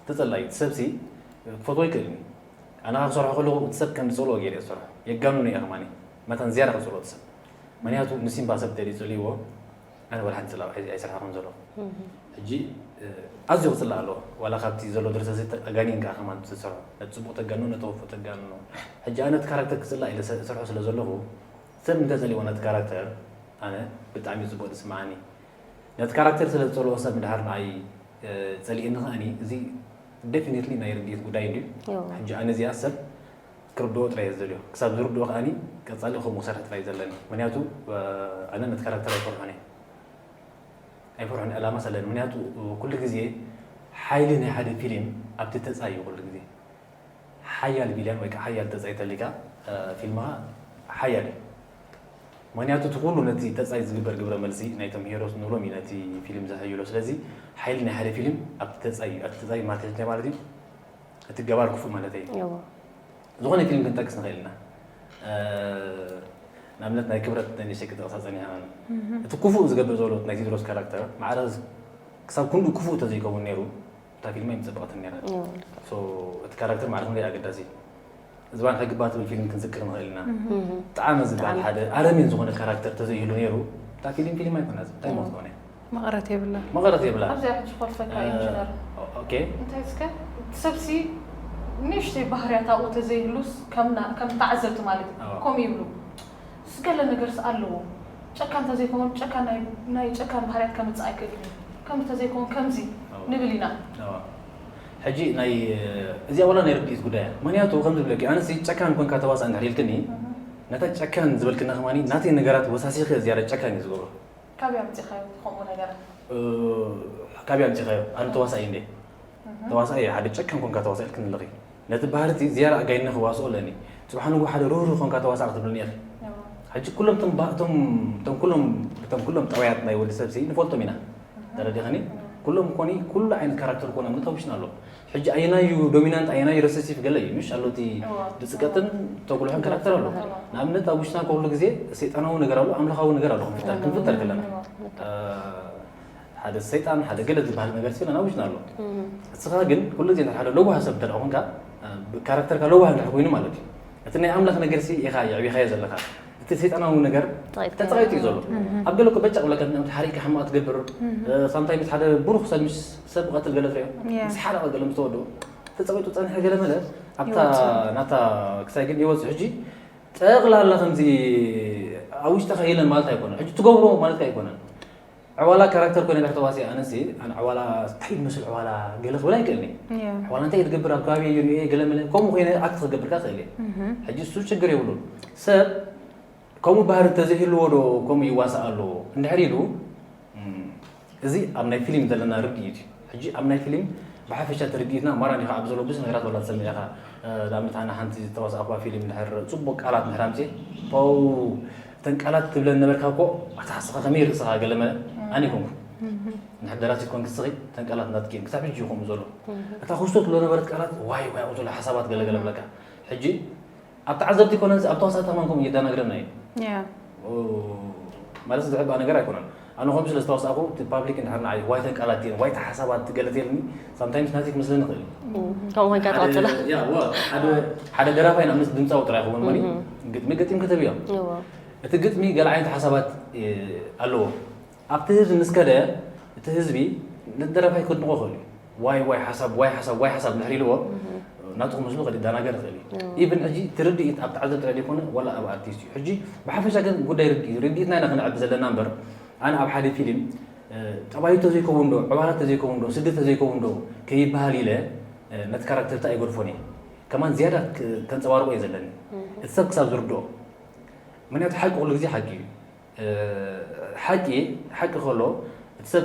ተጸላዩ እቲ ሰብሲ ክፈትዎ ኣይክእልን እዩ። ኣነ ካብ ክሰርሖ ከለኹ እቲ ሰብ ከም ዝጸልኦ ገይረ ዝሰርሖ የጋንኖ እየ ከማኒ መታን ዝያዳ ክጸልኦ እቲ ሰብ ምክንያቱ ንሲምባ ሰብ ተደይ ጸልይዎ ኣነ ወላ ሓንቲ ጽላእ ኣይሰርሖ ከም ዘለኹ ሕጂ ኣዝዩ ክጽላእ ኣለዎ ዋላ ካብቲ ዘሎ ድርሰት ኣጋኒን ከዓ ከማን ትሰርሖ ነቲ ጽቡቕ ተጋንኖ ነቲ ክፉእ ተጋንኖ ሕጂ ኣነ እቲ ካራክተር ክጽላእ ኢለ ሰርሖ ስለ ዘለኹ ሰብ እንተጸልይዎ ነቲ ካራክተር ኣነ ብጣዕሚ ጽቡቕ ዝስምዓኒ ነቲ ካራክተር ስለ ዝጸልኦ ሰብ ድሓር ንዓይ ጸሊእኒ ከኣኒ እዚ definitely ናይ ርድኢት ጉዳይ እንድዩ ሕጂ ኣነ እዚኣ ሰብ ክርድኦ ጥራይ እየ ዝደልዮ ክሳብ ዝርድኦ ከኣኒ ቀጻሊ ከምኡ ክሰርሕ ጥራይ ዘለኒ ምክንያቱ ኣነ ነቲ ካራክተር ኣይፈርሖን እየ ኣይፈርሖን ዕላማ ሰለኒ ምክንያቱ ኩሉ ግዜ ሓይሊ ናይ ሓደ ፊልም ኣብቲ ተጻይ እዩ ኩሉ ግዜ ሓያል ቪልያን ወይ ከዓ ሓያል ተጻይ ተሊካ ፊልምኻ ሓያል እዩ ምክንያቱ እቲ ኩሉ ነቲ ተጻይ ዝግበር ግብረ መልሲ ናይቶም ሄሮስ ንብሎም እዩ ነቲ ፊልም ዘሐይሎ ስለዚ ሓይሊ ናይ ሓደ ፊልም ኣብቲ ተጻይ እዩ ኣብቲ ተጻይ ማለት እንታይ ማለት እዩ እቲ ገባር ክፉእ ማለት እዩ ዝኾነ ፊልም ክንጠቅስ ንኽእል ኢና ንኣብነት ናይ ክብረት ናይ ንእሽተይ ክጠቕሳ ጸኒሓ እቲ ክፉእ ዝገብር ዘሎ ናይ ቴድሮስ ካራክተር ማዕረ ክሳብ ክንዱ ክፉእ ተዘይከውን ነይሩ እታ ፊልም ኣይምጸበቐትን ነይራ እቲ ካራክተር ማዕረ ክንደይ ኣገዳሲ እዩ ዝባን ከግባ ትብል ፊልም ክንዝክር ንኽእል ኢና ጣዕመ ዝበሃል ሓደ ኣረሜን ዝኾነ ካራክተር ተዘይህሉ ነይሩ እታ ፊልም ፊልም ኣይኮናት እንታይ ሞ ዝኾነ መቐረት የብላ መቐረት የብላ ኣብዚኣ ሕጂ ኮልፈካ ኢንጂነር ኦኬ እንታይ እስከ እቲ ሰብሲ ንእሽተይ ባህርያት ኣብኡ ተዘይህሉስ ከም ተዓዘብቲ ማለት እዩ ከምኡ ይብሉ ስገለ ነገርስ ኣለዎ ጨካን እንተዘይከውን ጨካን ናይ ጨካን ባህርያት ከምፅእ ኣይክእል ከም እንተዘይከውን ከምዚ ንብል ኢና ሕጂ ናይ እዚኣ ዋላ ናይ ርድኢት ጉዳይ እያ ምክንያቱ ከምዚ ብለኪ ኣነሲ ጨካን ኮንካ ተዋሳእ እንድሕር ኢልክኒ ነታ ጨካን ዝበልክና ከማኒ ናተይ ነገራት ወሳሲኺ ዝያዳ ጨካን እዩ ዝገብሮ ካበይ ኣምፂኻዮ ከምኡ ነገራት ካበይ ኣምፂኻዮ ኣነ ተዋሳኢ እንደ ተዋሳኢ ሓደ ጨካን ኮንካ ተዋሳኢ ኢልክኒ ኣለኺ ነቲ ባህሪ እቲ ዝያዳ ኣጋይነ ክዋስኦ ኣለኒ። ጽባሕ ንግሆ ሓደ ርህሩህ ኮንካ ተዋሳእ ክትብልኒ ኢኺ። ሕጂ ኩሎም እቶም እቶም እቶም ኩሎም እቶም ኩሎም ጠባያት ናይ ወዲ ሰብ ሲ ንፈልጦም ኢና። ተረዲኸኒ? ኩሎም ኮኒ ኩሉ ዓይነት ካራክተር ኮን ኣብነት ኣብ ውሽጥና ኣሎ። ሕጂ ኣየናዩ ዶሚናንት ኣየናዩ ረሰሲቭ ገለ እዩ ምሽ ኣሎ እቲ ድጽቀትን ተጉልሖን ካራክተር ኣሎ። ንኣብነት ኣብ ውሽጥና ኩሉ ግዜ ሰይጣናዊ ነገር ኣሎ፣ ኣምላኻዊ ነገር ኣሎ ክንፍጠር ክንፍጠር ከለና ሓደ ሰይጣን ሓደ ገለ ዝበሃል ነገር ሲና ናብ ውሽጥና ኣሎ። እስኻ ግን ኩሉ ግዜ እንድሕር ሓደ ለዋህ ሰብ እንተ ደኣ ኮንካ ካራክተርካ ለዋህ እንድሕር ኮይኑ ማለት እዩ። እቲ ናይ ኣምላኽ ነገር ሲ ኢኻ የዕቢኻዮ ዘለኻ። እቲ ሰይጣናዊ ነገር ተጻይቱ እዩ ዘሎ። ኣብ ገለ እኮ በጫ ብለካ ንኣብነት ሓሪቕካ ሕማቕ ትገብር ሳምታይምስ ሓደ ብሩኽ ሰብ ምስ ሰብ ቀትል ገለ ትሪኦ ምስ ሓረቐ ገለ ምስ ተወድኦ ተጻዊቱ ጸንሐ ገለ መለ ኣብታ ናታ ክሳይ ግን ይወጽእ ሕጂ ጠቕላላ ከምዚ ኣብ ውሽጥኻ የለን ማለት ኣይኮነን። ሕጂ ትገብሮ ማለት ኣይኮነን። ዕዋላ ካራክተር ኮይነ ድሕር ተዋሲኣ ኣነሲ ኣነ ዕዋላ እንታይ ይመስል ዕዋላ ገለ ክብል ኣይክእልኒ። ዕዋላ እንታይ ትገብር ኣብ ከባቢ ይሪኦ ገለ መለ ከምኡ ኮይነ ኣክት ክገብርካ ክእል እየ። ሕጂ እሱ ችግር የብሉን። ሰብ ከምኡ ባህሪ ተዘይህልዎ ዶ ከምኡ ይዋሳእ ኣለዎ እንድሕር ኢሉ እዚ ኣብ ናይ ፊልም ዘለና ርድኢት እዩ። ሕጂ ኣብ ናይ ፊልም ብሓፈሻ ትርድኢትና ማራ ኒኻ ኣብ ዘሎ ብዙሕ ነገራት ወላ ትሰምዕ ኢኻ። ንኣብነት ኣነ ሓንቲ ዝተዋሳእኳ ፊልም ድሕር ፅቡቅ ቃላት ድሕር ኣምፅእ ው እተን ቃላት ትብለን ነበርካ እኮ ኣታ ስኻ ከመይ ርእስኻ ገለመለ ኣነ ይኮንኩ ንሕደራሲ ኮንክ ስኺ እተን ቃላት ናትኪ ክሳብ ሕጂ ይኹም ዘሎ እታ ክስቶ ትብሎ ነበረት ቃላት ዋይ ዋይ ኣብኡ ዘሎ ሓሳባት ገለገለ ብለካ ሕጂ ኣብ ተዓዘብቲ ይኮነን ኣብ ተዋሳእቲ ከማን ከምኡ እየዳናግረና እዩ ማለት ዝሕባ ነገር ኣይኮነን ኣነ ከም ስለ ዝተዋሳእኩ እቲ ፓብሊክ እንድሕር ንዓይ ዋይተን ቃላት እየን ዋይተ ሓሳባት ትገለጽ የልኒ ሳምታይምስ ናቲ ክመስለኒ ይኽእል እዩ ከምኡ ኮይንካ ትቐፅላ ሓደ ደራፋይ ንኣብነት ድምፃዊ ጥራይ ይኸውን ሞኒ ግጥሚ ገጢም ከተብዮ እቲ ግጥሚ ገለ ዓይነት ሓሳባት ኣለዎ ኣብቲ ህዝቢ ምስ ከደ እቲ ህዝቢ ነቲ ደራፋይ ከድንቆ ይኽእል እዩ ዋይ ዋይ ሓሳብ ዋይ ሓሳብ ዋይ ሓሳብ ድሕሪ ኢልዎ ናቱ ክመስሉ ከድዳናገር ይኽእል እዩ ኢቭን ሕጂ ትርድኢት ኣብ ተዓዘብቲ ጥራይ ዘይኮነ ዋላ ኣብ ኣርቲስት እዩ ሕጂ ብሓፈሻ ግን ጉዳይ ርድኢት ርድኢትና ኢና ክንዕቢ ዘለና እምበር ኣነ ኣብ ሓደ ፊልም ጠባዩ ተዘይከውን ዶ ዕባላት ተዘይከውን ዶ ስዲ ተዘይከውን ዶ ከይበሃል ኢለ ነቲ ካራክተርታ ኣይገድፎን እየ ከማን ዝያዳ ከንፀባርቆ እየ ዘለኒ እቲ ሰብ ክሳብ ዝርድኦ ምክንያቱ ሓቂ ኩሉ ግዜ ሓቂ እዩ ሓቂ ሓቂ ከሎ እቲ ሰብ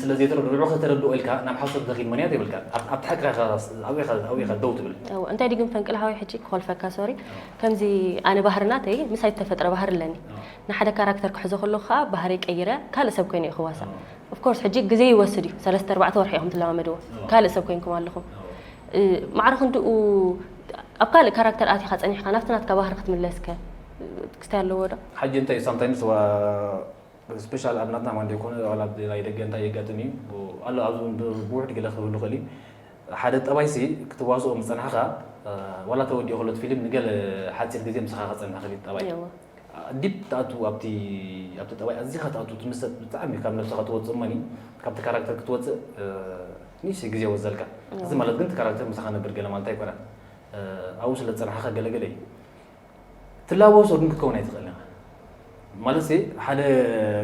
ስለ ዘይተረድኦ ንዑ ከተረድኦ ኢልካ ናብ ሓሶት ደኺድ ምክንያት የብልካ ኣብቲ ሓቂ ኣብኢኻ ደው ትብል እንታይ ድግን ፈንቅል ሃወይ ሕጂ ክኾልፈካ ሶሪ ከምዚ ኣነ ባህርናተይ ምስ ኣይተፈጥረ ባህር ኣለኒ ንሓደ ካራክተር ክሕዞ ከለኹ ከዓ ባህሪ ቀይረ ካልእ ሰብ ኮይነ እዩ ክዋሳእ ኦፍኮርስ ሕጂ ግዜ ይወስድ እዩ ሰለስተ ኣርባዕተ ወርሒ ኢኹም ትለማመድዎ ካልእ ሰብ ኮይንኩም ኣለኹም ማዕረ ክንድኡ ኣብ ካልእ ካራክተር ኣቲኻ ጸኒሕካ ናብቲ ናትካ ባህሪ ክትምለስከ ክስታይ ኣለዎ ዶ? ሓጂ እንታይ ሳምታይምስ ስፔሻል ኣብ ናትና ማን ዘይኮነ ዋላ ናይ ደገ እንታይ የጋጥም እዩ ኣሎ ኣብዚ ብውሕድ ገለ ክህሉ ክእል እዩ ሓደ ጠባይሲ ክትዋስኦ ምፀናሕኻ ዋላ ተወዲኦ ከሎ ፊልም ንገለ ሓፂር ግዜ ምሳኻ ክፀንሕ ክእል ጠባይ ዲፕ ትኣቱ ኣብቲ ኣብቲ ጠባይ ኣዚኻ ትኣቱ ትምሰጥ ብጣዕሚ ካብ ነብስኻ ትወፅእ መኒ ካብቲ ካራክተር ክትወፅእ ንእሽተይ ግዜ ወዘልካ እዚ ማለት ግን እቲ ካራክተር ምሳኻ ነብር ገለ ማለት ኣይኮነን ኣብኡ ስለ ዝፀናሕኻ ገለገለ እዩ ትላበሶ ግን ክትከውን ኣይትኽእል ኢኻ ማለት ሓደ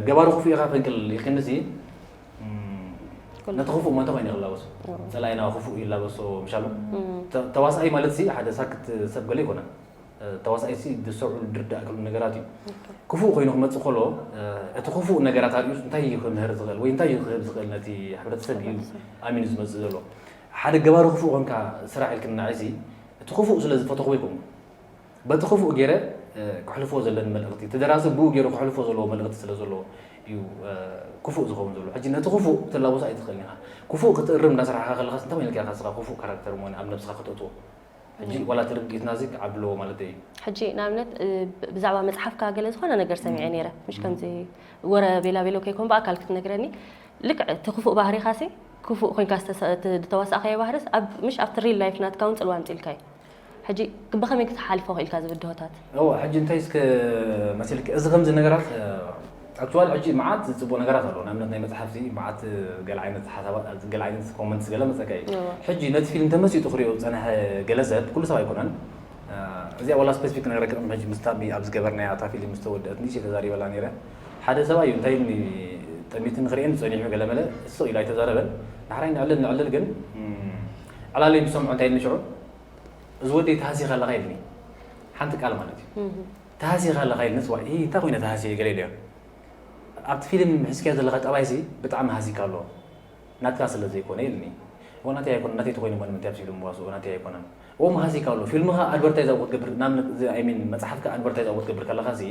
ገባሪ ክፉእ ኢኻ ፈንቅል ይኽንሲ ነቲ ክፉእ ማንታ ኮይኑ ይኽላበሶ ፀላኢና ክፉእ ይላበሶ ምሻሉ ተዋሳኣይ ማለት ሓደ ሳክት ሰብ ገለ ይኮነ ተዋሳኣይሲ ዝሰብዑ ድርዳእ ክሉ ነገራት እዩ ክፉእ ኮይኑ ክመፅእ ከሎ እቲ ክፉእ ነገራት ኣርእዩስ እንታይ እዩ ክምህር ዝኽእል ወይ እንታይ እዩ ክህብ ዝኽእል ነቲ ሕብረተሰብ እዩ ኣሚኑ ዝመፅእ ዘሎ ሓደ ገባሪ ክፉእ ኮንካ ስራሕ ኢልክና ዒሲ እቲ ክፉእ ስለ ዝፈተኽዎ ይኮንኩ በቲ ክፉእ ገይረ ክሕልፎ ዘለኒ መልእኽቲ እቲ ደራሲ ብኡ ገይሩ ክሕልፎ ዘለዎ መልእኽቲ ስለ ዘለዎ እዩ ክፉእ ዝኸውን ዘሎ ሕጂ ነቲ ክፉእ ክትላበሶ ኣይትኽእልን ኢኻ ክፉእ ክትእርም እንዳስራሕካ ከለኻስ እንታይ ኢልካ ኢኻ ስኻ ክፉእ ካራክተር መሆን ኣብ ነብስኻ ከተእትዎ ሕጂ ዋላ እቲ ርድኢትና እዚ ክዓቢ ኣለዎ ማለት እዩ ሕጂ ንኣብነት ብዛዕባ መፅሓፍካ ገለ ዝኾነ ነገር ሰሚዐ ነይረ ምሽ ከምዚ ወረ ቤላ ቤሎ ከይኮን ብኣካል ክትነግረኒ ልክዕ እቲ ክፉእ ባህሪኻሲ ክፉእ ኮይንካ ዝተዋሳእካዮ ባህርስ ኣብ ምሽ ኣብቲ ሪል ላይፍ ናትካ እውን ፅልዋ ኣምፂልካዩ ሕጂ ብኸመይ ክትሓልፎ ክኢልካ ዝብል ድሆታት እዋ ሕጂ እንታይ እስከ መሲልክ እዚ ከምዚ ነገራት ኣክቹዋል ሕጂ መዓት ዝፅቡቅ ነገራት ኣሎ ንኣብነት ናይ መፅሓፍቲ መዓት ገለ ዓይነት ሓሳባት ገለ ዓይነት ኮመንትስ ገለ መፀካ እዩ ሕጂ ነቲ ፊልም ተመሲጡ ክሪኦ ዝፀንሐ ገለ ሰብ ኩሉ ሰብ ኣይኮነን እዚኣ ዋላ ስፔሲፊክ ነገረ ክቕም ሕጂ ምስታ ኣብ ዝገበርናያ እታ ፊልም ዝተወደአት ንእሽተይ ተዛሪበላ ነይረ ሓደ ሰብኣይ እዩ እንታይ ጠሚትን ክርእየን ዝፀኒሑ ገለ መለ ስቕ ኢሉ ኣይተዛረበን ንሓራይ ንዕልል ንዕልል ግን ዕላለይ ዝሰምዖ እንታይ ኢልኒ ሽዑ እዚ ወደይ ተሃሲኻ ኣለኻ ኢልኒ ሓንቲ ቃል ማለት እዩ ተሃሲኻ ኣለኻ ኢልኒ ስዋ እንታይ ኮይነ ተሃሲየ ገለ ኢለዮ ኣብቲ ፊልም ሕዝክያ ዘለኻ ጠባይሲ ብጣዕሚ ሃሲካ ኣሎ ናትካ ስለ ዘይኮነ ኢልኒ እሞ ናተይ ኣይኮነ ናተይ ተኮይኑ እሞ ንምንታይ ኣብ ፊልም ዋስኦ ናተይ ኣይኮነን እሞ ሃሲካ ኣሎ ፊልምኻ ኣድቨርታይዝ ኣብኡ ክትገብር ናምነት ኣይሚን መፅሓፍካ ኣድቨርታይዝ ኣብኡ ክትገብር ከለኻ ሲ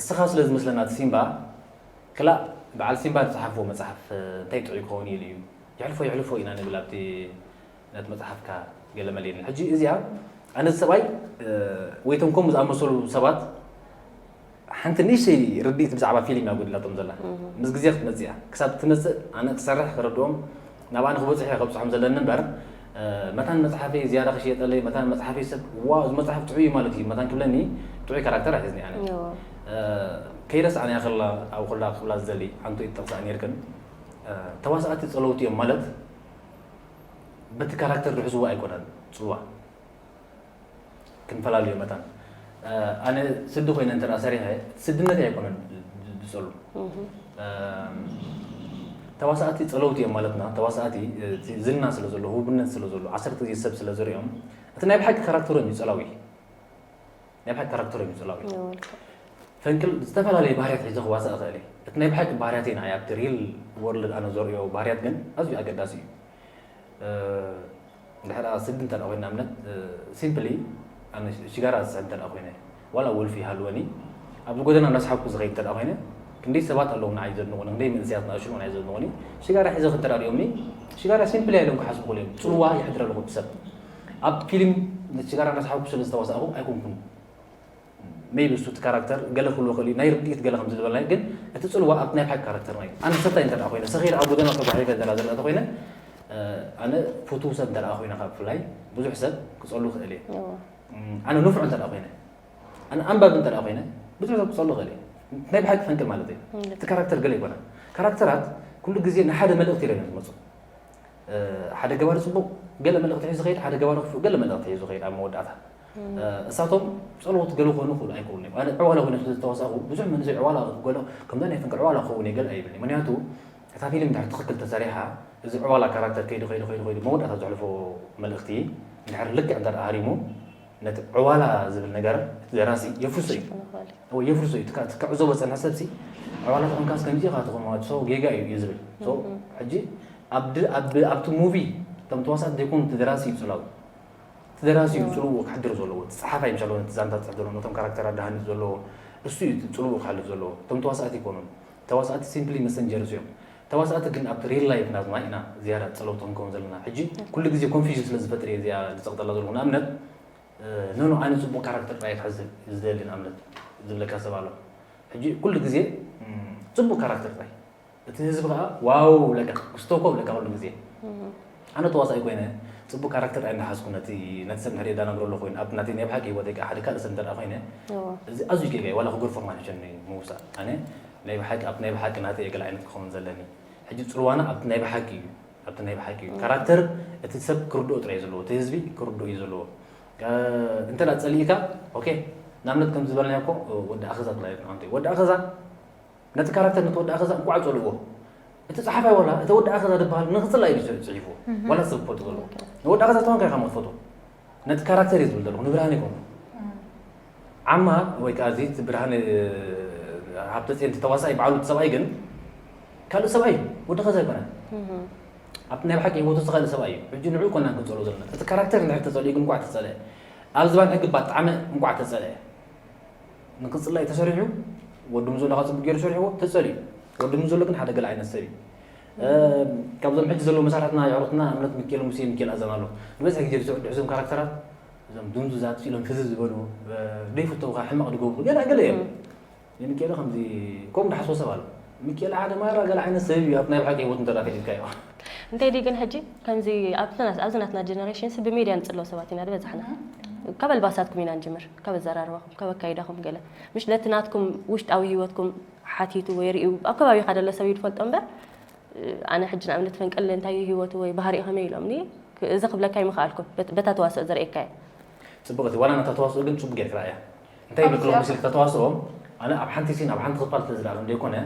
እስኻ ስለ ዝመስለና እቲ ሲምባ ክላእ በዓል ሲምባ ዝፀሓፍዎ መፅሓፍ እንታይ ጥዑይ ክኸውን ኢሉ እዩ የሕልፎ የሕልፎ ኢና ንብል ኣብቲ ነቲ መፅሓፍካ ገለ መለ ይብል ሕጂ እዚኣ ኣነ ሰብኣይ ወይቶም ከምኡ ዝኣመሰሉ ሰባት ሓንቲ ንእሽተይ ርድኢት ብዛዕባ ፊልም እያ ጎዲላቶም ዘላ ምስ ግዜ ክትመፅእ እያ ክሳብ ትመፅእ ኣነ ክሰርሕ ክረድኦም ናብ ኣነ ክበፅሕ እየ ከብፅሖም ዘለኒ እምበር መታን መፅሓፈይ ዝያዳ ክሽየጠለይ መታን መፅሓፈይ ሰብ ዋ እዚ መፅሓፍ ጥዑይ እዩ ማለት እዩ መታን ክብለኒ ጥዑይ ካራክተር ኣይሕዝኒ ኣነ ከይረስዓን እያ ከላ ኣብ ኩላ ክብላ ዝደሊ ሓንቲ ጥቕሳ ነርክን ተዋሳእቲ ፀለውቲ እዮም ማለት በቲ ካራክተር ዝሕዝዎ ኣይኮነን ፅዋ ክንፈላለዮ መታን ኣነ ስዲ ኮይነ እንተ ሰሪሐ ስድነት ኣይኮነን ዝፀሉ ተዋሳእቲ ፀለውቲ እዮም ማለትና ተዋሳእቲ ዝና ስለ ዘሎ ውብነት ስለ ዘሎ ዓሰርተ ግዜ ሰብ ስለ ዝሪኦም እቲ ናይ ብሓቂ ካራክተሮም እዩ ፀላዊ ናይ ብሓቂ ካራክተሮም እዩ ፀላዊ ፈንቅል ዝተፈላለየ ባህርያት ሒዘ ክዋሳእ እኽእል እየ እቲ ናይ ብሓቂ ባህርያት ኢና ኣብቲ ሪል ወርልድ ኣነ ዘርእዮ ባህርያት ግን ኣዝዩ ኣገዳሲ እዩ ድሕር ስዲ እንተ ኮይና እምነት ሲምፕሊ ኣነ ሽጋራ ዝስዕብ እንተ ኮይነ ዋላ ወልፊ ይሃልወኒ ኣብ ጎደና እናስሓብኩ ዝኸይድ እንተ ኮይነ ክንደይ ሰባት ኣለዉ ንዓይ ዘድንቑኒ ክንደይ መንእሰያት ናእሽሩ ንዓይ ዘድንቑኒ ሽጋራ ሒዘ እንተ ሪኦምኒ ሽጋራ ሲምፕሊ ኢሎም ክሓስቡ ክእሉ እዮም ጽልዋ ይሕድር ኣለኹ ብሰብ ኣብ ፊልም ሽጋራ እናስሓብኩ ስለ ዝተዋሳእኹ ኣይኮንኩን maybe እሱ እቲ ካራክተር ገለ ክህልዎ ክእል እዩ ናይ ርድኢት ገለ ከም ዝበልና ግን እቲ ፅልዋ ኣብቲ ናይ ብሓቂ ካራክተርና እዩ ኣነ ሰታይ እንተ ኮይነ ሰኺር ኣብ ጎደና ተጓሒፈ እንተ ዝረአ ኮይነ ኣነ ፍቱው ሰብ እንተ ኮይነ ካብ ብፍላይ ብዙሕ ሰብ ክፀሉ ክእል እየ ኣነ ንፉዕ እንተ ኮይነ ኣነ ኣንባቢ እንተ ኮይነ ብዙሕ ሰብ ክፀሉ ክእል እየ ናይ ብሓቂ ፈንቅል ማለት እዩ እቲ ካራክተር ገለ ይኮነ ካራክተራት ኩሉ ግዜ ንሓደ መልእክቲ ኢለ ዝመፁ ሓደ ገባሪ ፅቡቕ ገለ መልእኽቲ ሒዙ ኸይድ ሓደ ገባሪ ክፉእ ገለ መልእኽቲ ሒዙ ኸይድ ኣብ መወዳእታ እሳቶም ጸለውት ገለ ክኾኑ ክእሉ ኣይክእሉን እዮም ኣነ ዕዋላ ኮይነ ስለ ዝተዋሳእኹ ብዙሕ መንእሰይ ዕዋላ ገሎ ከምዛ ናይ ፈንቅል ዕዋላ ክኸውን እየ ገለ ኣይብልኒ ምክንያቱ እታ ፊልም ድሕር ትኽክል ተሰሪሓ እዚ ዕዋላ ካራክተር ከይዱ ከይዱ ከይዱ ከይዱ መወዳእታ ዘሕልፎ መልእኽቲ ድሕር ልክዕ እንተ ሃሪሙ ነቲ ዕዋላ ዝብል ነገር እቲ ደራሲ የፍርሶ እዩ ወይ የፍርሶ እዩ ትካ ትካ ዕዞ በጸንሐ ሰብሲ ዕዋላ ተኾንካስ ከምዚ ኢኻ ትኾን ማለት ሰው ጌጋ እዩ እዩ ዝብል so ሕጂ ኣብ ድ- ኣብ ኣብቲ ሙቪ እቶም ተዋሳእቲ ዘይኮኑ እቲ ደራሲ እዩ ጽላው እቲ ደራሲ እዩ ጽልውኡ ክሕድር ዘለዎ እቲ ጸሓፋይ ምሻሎ ነቲ ዛንታ ዝሕድሮ ነቶም ካራክተራት ድሃንጽ ዘለዎ እሱ እዩ ጽልውኡ ክሓልፍ ዘለዎ እቶም ተዋሳእቲ ይኮኑን ተዋሳእቲ simply messengers እዮም ተዋሳእቲ ግን ኣብቲ real life ናትና ኢና ዝያዳ ጸለውቲ ክንከውን ዘለና ሕጂ ኩሉ ግዜ confusion ስለ ዝፈጥር እየ እዚኣ ዝጸቕጠላ ዘለኹ ንኣብነት ኖኖ ኣነ ጽቡቕ ካራክተር ጥራይ ክሕዝ ዝደሊ ንኣብነት ዝብለካ ሰብ ኣሎ ሕጂ ኩሉ ግዜ ጽቡቕ ካራክተር ጥራይ እቲ ህዝቢ ከዓ ዋው ብለካ ክስቶኮ ብለካ ኩሉ ግዜ ኣነ ተዋሳኢ ኮይነ ጽቡቅ ካራክተር ኣይንደሓዝኩ ነቲ ነቲ ሰብ ንሕሪ ዳናግሮ ኣሎ ኮይኑ ኣብ ናቲ ናይ ብሓቂ ህይወተይ ከዓ ሓደ ካልእ ሰብ እንተደኣ ኮይነ እዚ ኣዝዩ ጌጋ እዩ ዋላ ክገርፎ ማለት ሸኒ ምውሳእ ኣነ ናይ ብሓቂ ኣብ ናይ ብሓቂ ናተይ እየ ገለ ዓይነት ክኸውን ዘለኒ ሕጂ ጽልዋና ኣብቲ ናይ ብሓቂ እዩ ኣብቲ ናይ ብሓቂ እዩ ካራክተር እቲ ሰብ ክርድኦ ጥራይ ዘለዎ እቲ ህዝቢ ክርድኦ እዩ ዘለዎ እንተ ጸሊእካ ኦኬ ንኣብነት ከም ዝበልናዮ እኮ ወዲ ኣኸዛ ጥራይ ወዲ ኣኸዛ ነቲ ካራክተር ነቲ ወዲ ኣኸዛ እንቋዕ ጸልእዎ እቲ ጸሓፋይ ዋላ እቲ ወዲ ኣኸዛ ዝበሃል ንክጽላ እዩ ጽሒፍዎ ዋላ ሰብ ክፈልጡ ዘለዎ ንወዲ ኣኸዛ ተዋንካ ኢኻ መክፈቶ ነቲ ካራክተር እዩ ዝብል ዘለኹ ንብርሃን ይኮኑ ዓማ ወይ ከዓ እዚ እቲ ብርሃን ሃብተፅዮን ተዋሳኢ በዓሉ እቲ ሰብኣይ ግን ካልእ ሰብኣይ እዩ ወዲ ኸዛ ኣይኮነ ኣብቲ ናይ ብሓቂ ህይወቱ ዝኸእል ሰብኣይ እዩ ሕጂ ንዑ ኮና ክንፀሎ ዘለና እቲ ካራክተር እንድሕር ተፀልዩ ግን እንቋዕ ተፀልአ ኣብ ዝባን ሕጊ ባጣዕመ እንቋዕ ተፀልአ ንክፅላእ ተሰሪሑ ወዲ ምዞሎ ከዓ ፅቡቅ ገይሩ ሰሪሕዎ ተፀልዩ ወዲ ምዞሎ ግን ሓደ ገለ ዓይነት ሰብ እዩ ካብዞም ሕጂ ዘለዉ መሳርሕትና የዕሩኽትና እምነት ሚካኤል ሙሴ ሚካኤል ኣዘን ኣሎ ዝበዝሕ ግዜ ዝስዕዱ እዞም ካራክተራት እዞም ድንዙዛት ኢሎም ፍዝዝ ዝበሉ ዘይፍተውካ ሕማቕ ዝገብሩ ገለ ገለ እዮም ንሚካኤል ከምዚ ከምኡ ዝሓስቦ ሰብ ኣሎ ሚካኤል ሓደ ማራ ገለ ዓይነት ሰብ እዩ ኣብ ናይ ብሓቂ ህይወት እንተዳ ፈሊጥካዮ እንታይ ድዩ ግን ሕጂ ከምዚ ኣብዚ ናትና ጀነሬሽንስ ብሜድያ ንፅለው ሰባት ኢና ዝበዛሕና ካብ ኣልባሳትኩም ኢና ንጅምር ካብ ኣዘራርባኹም ካብ ኣካይዳኹም ገለ ምሽ ነቲ ናትኩም ውሽጣዊ ህይወትኩም ሓቲቱ ወይ ሪኡ ኣብ ከባቢኻ ደሎ ሰብ እዩ ዝፈልጦ እምበር ኣነ ሕጂ ንኣብነት ፈንቅል እንታይ እዩ ህይወቱ ወይ ባህሪኡ ከመይ ኢሎምኒ እዚ ክብለካ ይምኽኣልኩን በታ ተዋስኦ ዘርእየካ እየ ፅቡቅ እቲ ዋላ ነታ ተዋስኦ ግን ፅቡቅ ጌርካ ርኣያ እንታይ ይብል ክሎ ምስል ክተተዋስኦ ኣነ ኣብ ሓንቲ ሲን ኣብ ሓንቲ ክፋል ስለዝረኣሉ እንደይኮነ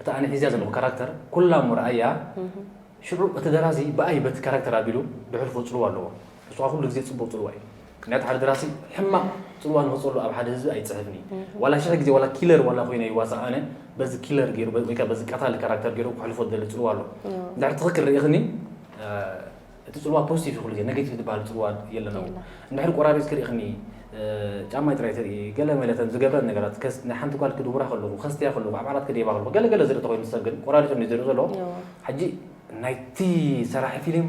እቲ ኣነ ሒዝያ ዘለኹ ካራክተር ኩላ እሞ ረኣያ ሽዑ እቲ ደራሲ ብኣይ በቲ ካራክተር ኣቢሉ ድሕልፎ ፅልዋ ኣለዎ እሱ ኩሉ ግዜ ፅቡቅ ፅልዋ እዩ ምክንያቱ ሓደ ደራሲ ሕማቅ ፅልዋ ንክፀሉ ኣብ ሓደ ህዝቢ ኣይፅሕፍኒ ዋላ ሽሕ ግዜ ዋላ ኪለር ዋላ ኮይነ ይዋሳእ ኣነ በዚ ኪለር ገይሩ ወይ ከዓ በዚ ቀታሊ ካራክተር ገይሩ ክሕልፎ ዝደሊ ፅልዋ ኣሎ እንድሕር ትኽክል ርኢኽኒ እቲ ፅልዋ ፖዚቲቭ ይኹሉ ግዜ ኔጌቲቭ ዝበሃል ፅልዋ የለን ኣብኡ እንድሕር ቆራሪፅ ክርኢኽኒ ጫማይ ጥራይ ትርኢ ገለ መለተን ዝገብረን ነገራት ናይ ሓንቲ ጓል ክድውራ ከለኹ ከስትያ ከለኹ ኣብ ዓራት ክደይባ ከለኹ ገለ ገለ ዝርኢ ተኮይኑ ሰብ ግን ቆራሪፁ እንዲ ዝርኢ ዘሎ ሕጂ ናይቲ ሰራሒ ፊልም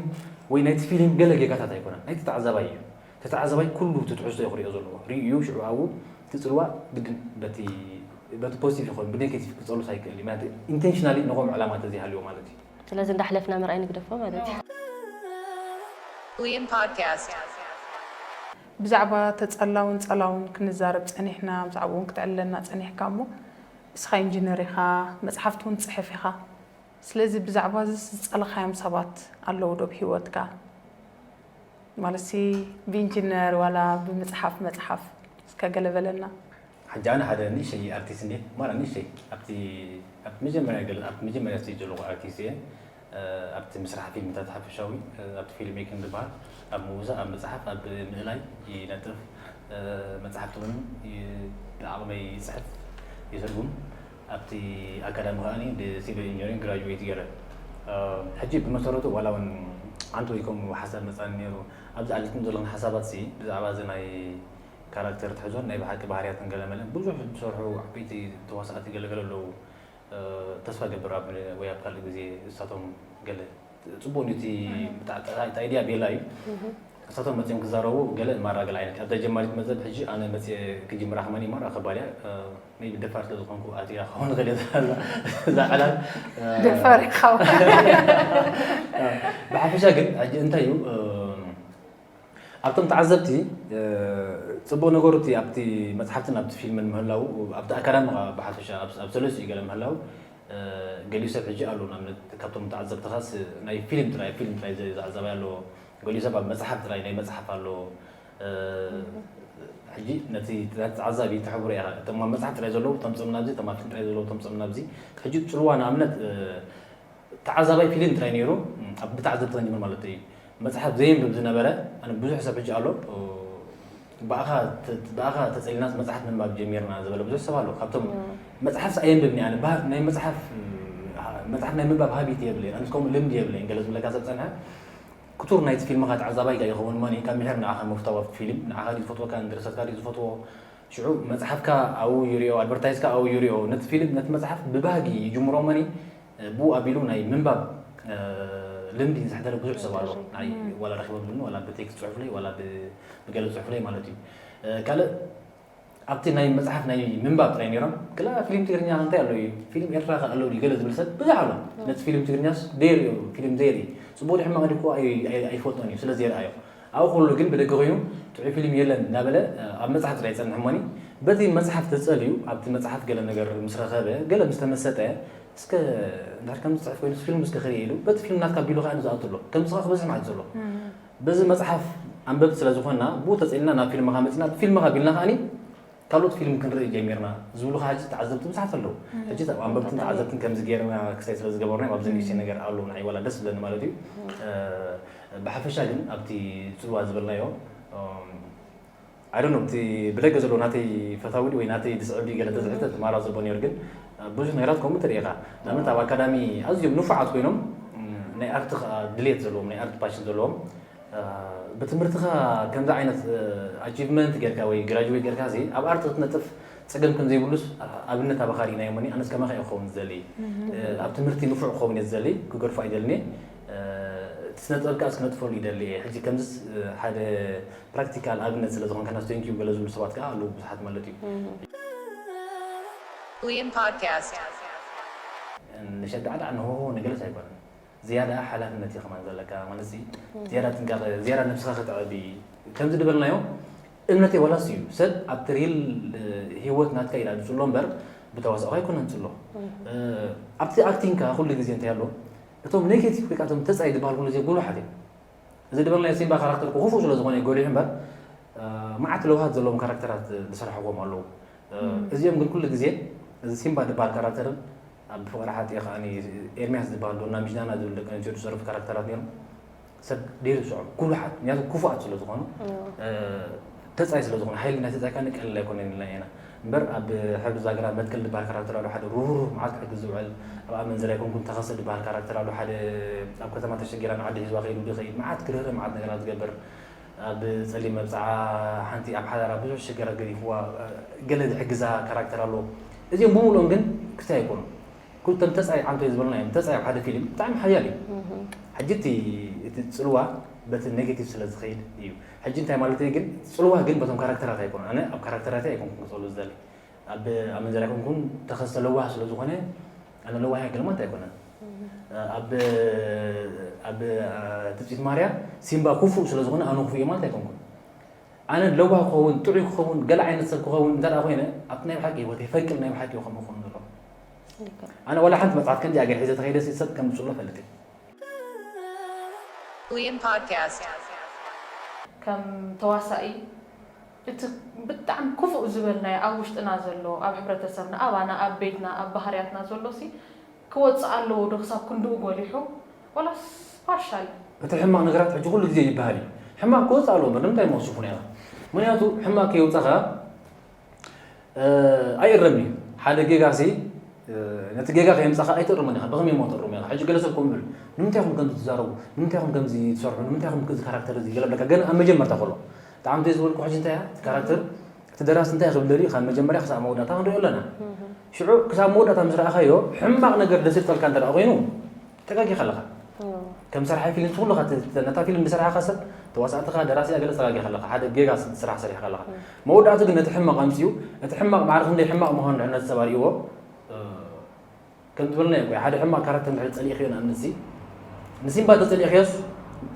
ወይ ናይቲ ፊልም ገለ ጌጋታት ኣይኮነን ናይቲ ተዓዛባይ እዩ ተተዓዛባይ ኩሉ እቲ ትሕዝቶ እዩ ክሪኦ ዘለዎ ርእዩ ሽዑ ኣብኡ እቲ ፅልዋ ግድን በቲ በቲ ፖዚቲቭ ይኮን ብኔጌቲቭ ክፀሉስ ኣይክእል እዩ ማለት ኢንቴንሽናሊ ንኸም ዕላማ ተዘይሃልዎ ማለት እዩ ስለዚ እንዳሕለፍና ምርኣይ ንግደፎ ማለት እዩ Liam Podcast. ብዛዕባ ተጸላውን ጸላውን ክንዛረብ ጸኒሕና ብዛዕባኡ እውን ክትዕልለና ጸኒሕካ እሞ እስኻ ኢንጂነር ኢኻ መጽሓፍቲ እውን ትጽሕፍ ኢኻ ስለዚ ብዛዕባ እዚ ዝጸለኻዮም ሰባት ኣለዉ ዶ ብሂወትካ ማለት ሲ ብኢንጂነር ዋላ ብምጽሓፍ መጽሓፍ እስከ ገለ በለና። ሕጂ ኣነ ሓደ ንእሽተይ ኣርቲስት እንዴ ማራ ንእሽተይ ኣብቲ ኣብቲ መጀመርያ ገለ ኣብቲ መጀመርያ ስቴጅ ዘለኹ ኣርቲስት እየ ኣብቲ ምስራሕ ፊልምታት ሓፈሻዊ ኣብቲ ፊልም ሜኪንግ ዝበሃል ኣብ ምውዛእ ኣብ መፅሓፍ ኣብ ምእላይ ይነጥፍ መፅሓፍቲ እውን ብዓቕመይ ይፅሕፍ ይትርጉም ኣብቲ ኣካዳሚ ከዓኒ ብሲቪል ኢንጂነሪንግ ግራጁዌት ገይረ ሕጂ ብመሰረቱ ዋላ እውን ኣንተ ወይ ከምኡ ሓሳብ መጻኒ ነይሩ። ኣብዚ ኣልክም ዘለኹም ሓሳባት ሲ ብዛዕባ እዚ ናይ ካራክተር ትሕዞን ናይ ብሓቂ ባህርያትን ገለ መለ ብዙሕ ዝሰርሑ ዓበይቲ ተዋሳእቲ ገለገለ ኣለዉ። እ፣ ተስፋ ገብር ኣብ ወይ ኣብ ካልእ ግዜ እሳቶም ገለ ጽቡቅ ንቲ ብጣዕሚ ኣይድያ ቤላ እዩ። እሳቶም መጺኦም ክዛረቡ ገለ ማራ ገለ ዓይነት ኣብዛ ጀማሪት መዘብ ሕጂ ኣነ መጺ ክጅምራ ከማን ማራ ከባድ እያ። እ፣ ሜቢ ደፋር ስለ ዝኾንኩ ኣትያ ክኸውን ይኽእል እየ። እዛ ዕላል፣ እ፣ ደፋር ኢኻ። ብሓፈሻ ግን ሕጂ እንታይ እዩ፣ እ፣ ኣብቶም ተዓዘብቲ፣ እ፣ ጽቡቕ ነገሩ እቲ ኣብቲ መጽሓፍትን ኣብቲ ፊልምን ምህላው፣ ኣብቲ ኣካዳሚ ብሓፈሻ ኣብ፣ ኣብ ሰለስቲኡ ገለ ምህላው፣ እ፣ ገሊኡ ሰብ ሕጂ ኣሎ። ንኣብነት ካብቶም ተዓዘብትኻስ ናይ ፊልም ጥራይ፣ ፊልም ጥራይ ዘ-፣ ዝዕዘባይ ኣሎ። ገሊኡ ሰብ ኣብ መጽሓፍ ጥራይ፣ ናይ መጽሓፍ ኣሎ። እ፣ ሕጂ ነቲ፣ ነቲ ተዓዛቢ ተሕብሮ ኢኻ። እቶም ኣብ መጽሓፍ ጥራይ ዘለዉ ተምጽኦም ናብዚ፣ እቶም ኣብ ፊልም ጥራይ ዘለዉ ተምጽኦም ናብዚ። ሕጂ ጽልዋ ንኣብነት፣ እ፣ ተዓዛባይ ፊልም ጥራይ ነይሩ፣ ኣብ ብተዓዘብቲ ከንጅምር ማለት እዩ። መጽሓፍ ዘየንብብ ዝነበረ፣ ኣነ ብዙሕ ሰብ ሕጂ ኣሎ፣ እ፣ ብኣኻ ተ-፣ ብኣኻ ተጸሊናስ መጽሓፍ ምንባብ ጀሚርና ዝበለ ብዙሕ ሰብ ኣሎ። ካብቶም መጽሓፍስ ኣየንብብን እየ ኣነ፣ ባህ-፣ ናይ መጽሓፍ፣ እ፣ መጽሓፍ ናይ ምንባብ ሃቢት የብለይን፣ ኣነስ ከምኡ ልምዲ የብለይን፣ ገለ ዝብለካ ሰብ ጸንሐ፣ ክቱር ናይቲ ፊልምኻ ተዓዛባይ ጋር ይኸውን እሞ፣ ካብ ምሒር ንዓኻ ምፍታው ኣብቲ ፊልም፣ ንዓኻ ድዩ ዝፈትወካ፣ ንድርሰትካ ድዩ ዝፈትዎ፣ ሽዑ መጽሓፍካ ኣብኡ ይሪኦ፣ ኣድቨርታይዝካ ኣብኡ ይሪኦ፣ ነቲ ፊልም፣ ነቲ መጽሓፍ ብባህጊ ይጅምሮ እሞ፣ ብኡ ኣቢሉ ናይ ምንባብ፣ እ፣ ልምዲ ዝሕደረ ብዙሕ ሰብ ኣሎ። ናይ ዋላ ረኺቦም ዝብሉ፣ ዋላ ብቴክስት ጽሑፍለይ፣ ዋላ ብ-፣ ብገለ ጽሑፍለይ ማለት እዩ። እ፣ ካልእ ኣብቲ ናይ መጽሓፍ ናይ ምንባብ ጥራይ ነይሮም። ክላ ፊልም ትግርኛ እንታይ ኣሎ እዩ? ፊልም ኤርትራ ከ ኣሎ ድዩ? ገለ ዝብል ሰብ ብዙሕ ኣሎ። ነቲ ፊልም ትግርኛስ ደይርእዮ፣ ፊልም ዘይርኢ። ጽቡቕ ድዩ ሕማቕ ድዩ እኮ ኣይ-፣ ኣይ-፣ ኣይፈልጦን እዩ፣ ስለ ዘይረኣዮ። ኣብኡ ከሎ ግን ብደገ ኮይኑ ጥዑይ ፊልም የለን እናበለ፣ እ፣ ኣብ መጽሓፍ ጥራይ ይጸንሕ እሞኒ፣ በቲ መጽሓፍ ተጸልዩ፣ ኣብቲ መጽሓፍ ገለ ነገር ምስ ረኸበ፣ ገለ ምስ ተመሰጠ፣ እስከ እንድሕር ከምዚ ጽሑፍ ኮይኑስ ፊልም እስከ ክርኢ ኢሉ፣ በቲ ፊልም ናትካ ኣቢሉ ከኣ ንዝኣቱ ኣሎ። ከምዚ ከኣ ክበዝሕ ማለት ዘሎ። በዚ መጽሓፍ ኣንበብቲ ስለ ዝኾንና፣ ብኡ ተጸሊና ናብ ፊልምኻ መጺና፣ ብፊልምኻ ኣቢልና ከኣኒ ካልኦት ፊልም ክንርኢ ጀሚርና ዝብሉኻ ሕጂ ተዓዘብቲ ብዙሓት ኣለዉ። ሕጂ ኣብ ኣንበብትን ተዓዘብትን ከምዚ ጌርና ክሳይ ስለ ዝገበርናዮም ኣብዚ ንእሽተይ ነገር ኣሎ ንዓይ ዋላ ደስ ዝብለኒ ማለት እዩ። እ፣ ብሓፈሻ ግን ኣብቲ ጽልዋ ዝበልናዮ፣ እም፣ I don't know፣ እቲ ብደገ ዘሎ ናተይ ፈታዊ ድዩ ወይ ናተይ ዝስዕብ ድዩ ገለ ተዝሕተት ማራ ጽቡቕ ነይሩ፣ ግን ብዙሕ ነገራት ከምኡ ትርኢ ኢኻ። ንኣብነት ኣብ ኣካዳሚ ኣዝዮም ንፉዓት ኮይኖም፣ እም፣ ናይ ኣርት ከኣ ድሌት ዘለዎም፣ ናይ ኣርት ፓሽን ዘለዎም፣ እ፣ ብትምህርትኻ ከምዚ ዓይነት፣ እ፣ ኣቺቭመንት ጌርካ ወይ ግራጁዌት ጌርካ ሲ ኣብ ኣርት ክትነጥፍ ጸገም ከም ዘይብሉስ ኣብነት ኣባኻ ርኢናዮ እሞኒ፣ ኣነስ ከማኻ እየ ክኸውን ዝደሊ። እ፣ ኣብ ትምህርቲ ንፉዕ ክኸውን እየ ዝደሊ፣ ክገድፎ ኣይደልን እየ። እ፣ እቲ ስነ ጥበብ ከኣስ ክነጥፈሉ ይደሊ እየ። ሕጂ ከምዚስ፣ እ፣ ሓደ ፕራክቲካል ኣብነት ስለ ዝኾንካናስ ቴንኪዩ ገለ ዝብሉ ሰባት ከኣ ኣለዉ ብዙሓት ማለት እዩ። Liam Podcast። ንሸዳዕዳዕ ንሆሆ ንገለስ ኣይኮነን። ዝያዳ ሓላፍነት እዩ ከማን ዘለካ ማለት እዩ። ዝያዳ ጥንቃቐ፣ ዝያዳ ነብስኻ ከተዕቢ። ከምዚ ዝበልናዮ እምነተይ ዋላስ እዩ ሰብ ኣብቲ ሪል፣ እ፣ ህይወት ናትካ ኢላ ዝጽሎ እምበር ብተዋሳኦ ኣይኮነን ዝጽሎ። እ፣ ኣብቲ ኣክቲንግ ከኣ ኩሉ ግዜ እንታይ ኣሎ? እቶም ኔጌቲቭ ወይ ከኣ እቶም ተጻይ ዝበሃል ኩሉ ግዜ ጉሉሓት እዮም። እዚ ዝበልናዮ ሲምባ ካራክተር ክፉእ ስለ ዝኾነ እዩ ጎሊሑ እምበር፣ እ፣ መዓት ለውሃት ዘለዎም ካራክተራት ዝሰርሕዎም ኣለዉ። እ፣ እዚኦም ግን ኩሉ ግዜ እዚ ሲምባ ዝበሃል ካራክተርን ኣብ ፍቕሪ ሓጥየ ከኣ ኤርሚያስ ዝበሃል ዶና ሚጅናና ዝብል ደቂ ኣንስትዮ ዝሰርፉ ካራክተራት ነይሮም። ሰብ ደይርስዖም ጉሉሓት፣ ምክንያቱ ክፉኣት ስለ ዝኾኑ፣ እ፣ ተጻይ ስለ ዝኾኑ፣ ሓይሊ ናይ ተጻይ ከኣ ቀሊል ኣይኮነን ኢልና ኢና። እምበር ኣብ ሕብሪ ዛግራ መትከል ዝበሃል ካራክተር ኣሎ፣ ሓደ ርህሩህ መዓት ክሕግዝ ዝውዕል፣ ኣብ ኣመንዝራ ኣይኮንኩን ተኸስተ ዝበሃል ካራክተር ኣሎ፣ ሓደ ኣብ ከተማ ተሸጊራ ንዓዲ ሒዝዋ ከይዱ ዝኸይድ፣ መዓት ክርህርህ መዓት ነገራት ዝገብር፣ ኣብ ጸሊም መብጽዓ ሓንቲ ኣብ ሓዳራ ብዙሕ ሽግራት ገዲፍዋ፣ እ፣ ገለ ዝሕግዛ ካራክተር ኣሎ። እዚኦም ብምሉኦም ግን ክስታይ ኣይኮኑን። ኩልቶም ተጻይ ዓንቶ ዝበልናዮም፣ ተጻይ ኣብ ሓደ ፊልም ብጣዕሚ ሓያል እዩ። ሕጂ እቲ፣ እቲ ጽልዋ በቲ ኔጌቲቭ ስለ ዝኸይድ እዩ። ሕጂ እንታይ ማለት እዩ ግን፣ ጽልዋ ግን በቶም ካራክተራት ኣይኮኑን። ኣነ ኣብ ካራክተራተይ ኣይኮንኩን ክጸሉ ዝደሊ። ኣብ ኣመንዝራ ኣይኮንኩን፣ ተኸስተ ለዋህ ስለ ዝኾነ፣ ኣነ ለዋህ እየ ገለ ማለት ኣይኮነን። ኣብ፣ ኣብ ትጽቢት ማርያ፣ ሲምባ ክፉእ ስለ ዝኾነ ኣነ ክፉእ እየ ማለት ኣይኮንኩን። ኣነ ለዋህ ክኸውን፣ ጥዑይ ክኸውን፣ ገለ ዓይነት ሰብ ክኸውን እንተ ደኣ ኮይነ፣ ኣብቲ ናይ ብሓቂ ህይወተይ ፈንቅል ናይ ብሓቂ እዩ ከምኡ ክኸውን ዘለዎ። ኣነ ዋላ ሓንቲ መጽሓፍ ከምዚኣ ገይረ ሒዘ ተኸይደ ሰብ ከም ዝጽሎ እፈልጥ እየ። Liam Podcast። ከም ተዋሳኢ እቲ ብጣዕሚ ክፉእ ዝበልናዮ ኣብ ውሽጥና ዘሎ፣ ኣብ ሕብረተሰብና፣ ኣባና፣ ኣብ ቤትና፣ ኣብ ባህርያትና ዘሎ ሲ ክወጽእ ኣለዎ ዶ ክሳብ ክንድኡ ጎሊሑ? ዋላስ ፓርሻል? እቲ ሕማቕ ነገራት ሕጂ ኩሉ ግዜ ይበሃል እዩ። ሕማቕ ክወጽእ ኣለዎ እምበር ንምንታይ እሞ ክሽፍኖ ኢኻ? ምኽንያቱ ሕማቕ ከየውጻኻ፣ እ፣ ኣይእረምን እዩ። ሓደ ጌጋ ሲ ነቲ ጌጋ ከየምጻኻ ኣይተእርሞን ኢኻ። ብኸመይ እሞ ተእርሞ ኢኻ? ሕጂ ገለ ሰብ ከምኡ ይብል፣ "ንምንታይ ኢኹም ከምዚ ትዛረቡ? ንምንታይ ኢኹም ከምዚ ትሰርሑ? ንምንታይ ኢኹም እዚ ካራክተር እዚ?" ገለ ብለካ፣ ግን ኣብ መጀመርታ ከሎ፣ ብጣዕሚ እንተ ዝበልኩ ሕጂ እንታይ እያ? እቲ ካራክተር፣ እቲ ደራሲ እንታይ ክብል ደልዩ? ካብ መጀመርያ ክሳብ መወዳእታ ክንሪኦ ኣለና። ሽዑ ክሳብ መወዳእታ ምስ ረኣኻዮ፣ ሕማቕ ነገር ደስ ይብለካ እንተ ደኣ ኮይኑ፣ ተጋጊኻ ኣለኻ። ከም ሰራሒ ፊልም፣ እቲ ኩሉ ኻብ ነታ ፊልም ዝሰርሓኻ ሰብ፣ ተዋሳእትኻ፣ ደራሲኣ፣ ገለ ተጋጊኻ ኣለኻ። ሓደ ጌጋ ስራሕ ሰሪሕካ ኣለኻ። መወዳእቱ ግን ነቲ ሕማቕ ኣምጺኡ፣ እቲ ሕማቕ ማዕረ ክንደይ ሕማቕ ምዃኑ ድሕነት ሰብ ኣርእይዎ፣ እ፣ ከም ዝበልናዮ እኮ፣ ሓደ ሕማቕ ካራክተር እንድሕር ጸሊእክዮ፣ ንኣብነት፣ እዚ ንሲምባ ተጸሊእክዮስ፣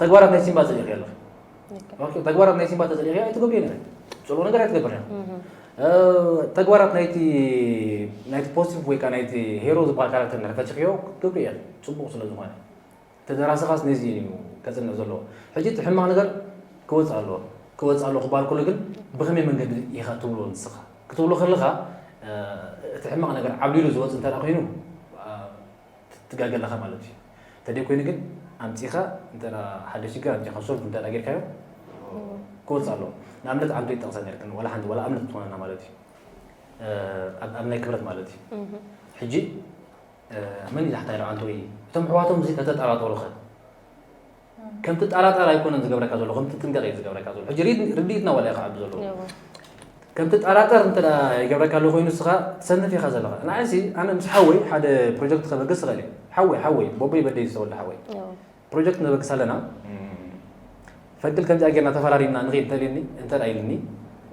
ተግባራት ናይ ሲምባ ጸሊእክዮ ኣለኻ። ኦኬ፣ ተግባራት ናይ ሲምባ ተጸሊእክዮ ኣይትገብርዮ ነይረ። ጽቡቕ ነገር ኣይትገብርዮ። እ፣ ተግባራት ናይቲ፣ ናይቲ ፖዚቲቭ ወይ ከኣ ናይቲ ሄሮ ዝበሃል ካራክተር እንድሕር ፈቲኽዮ፣ ክትገብርዮ እያ፣ ጽቡቕ ስለ ዝኾነ። ተደራስኻስ ነዚ እዩ ከጽንዕ ዘለዎ። ሕጂ እቲ ሕማቕ ነገር ክወጽእ ኣለዎ። ክወጽእ ኣለዎ ክበሃል ከሎ ግን ብኸመይ መንገዲ ኢኻ ትብሎ ንስኻ? ክትብሎ ከለኻ፣ እ፣ እቲ ሕማቕ ነገር ዓብሊሉ ዝወጽእ እንተ ደኣ ኮይኑ፣ እ፣ ትጋገ ኣለኻ ማለት እዩ። እንተደይ ኮይኑ ግን ኣምጺኻ እንተ ደኣ ሓደ ሽግር ኣምጺኻ ሶልቭ እንተ ደኣ ጌርካዮ ክወጽእ ኣለዎ። ንኣብነት ኣንቶ ይጠቕሰ ነርክን፣ ዋላ ሓንቲ፣ ዋላ ኣብነት ትኾነና ማለት እዩ። እ፣ ኣብ፣ ኣብ ናይ ክብረት ማለት እዩ። ሕጂ እ፣ መን እዩ ዛሕታይ ደኣ ኣንቶ ወይ እቶም ኣሕዋቶም እዚ ተተጠራጠሩኸ? ከም ትጠራጠር ኣይኮነን ዝገብረካ ዘሎ፣ ከም ትጥንቀቕ እዩ ዝገብረካ ዘሎ። ሕጂ ርድ-፣ ርድኢትና ዋላ እዩ ክዓቢ ዘለዎ። እዎ። ከም ትጠራጠር እንተ ደኣ ይገብረካ ኣሎ ኮይኑ ንስኻ ትሰንፍ ኢኻ ዘለኻ። ንዓይሲ ኣነ ምስ ሓወይ ሓደ ፕሮጀክት ከበግስ እኽእል እየ። ሓወይ፣ ሓወይ፣ ቦቦይ በደይ ዝተወልደ ሓወይ። እዎ። ፕሮጀክት ነበግስ ኣለና። ፈንቅል ከምዚኣ ጌርና ተፈራሪምና ንኸይድ እንተ ኢልኒ፣ እንተ ደኣ ኢልኒ፣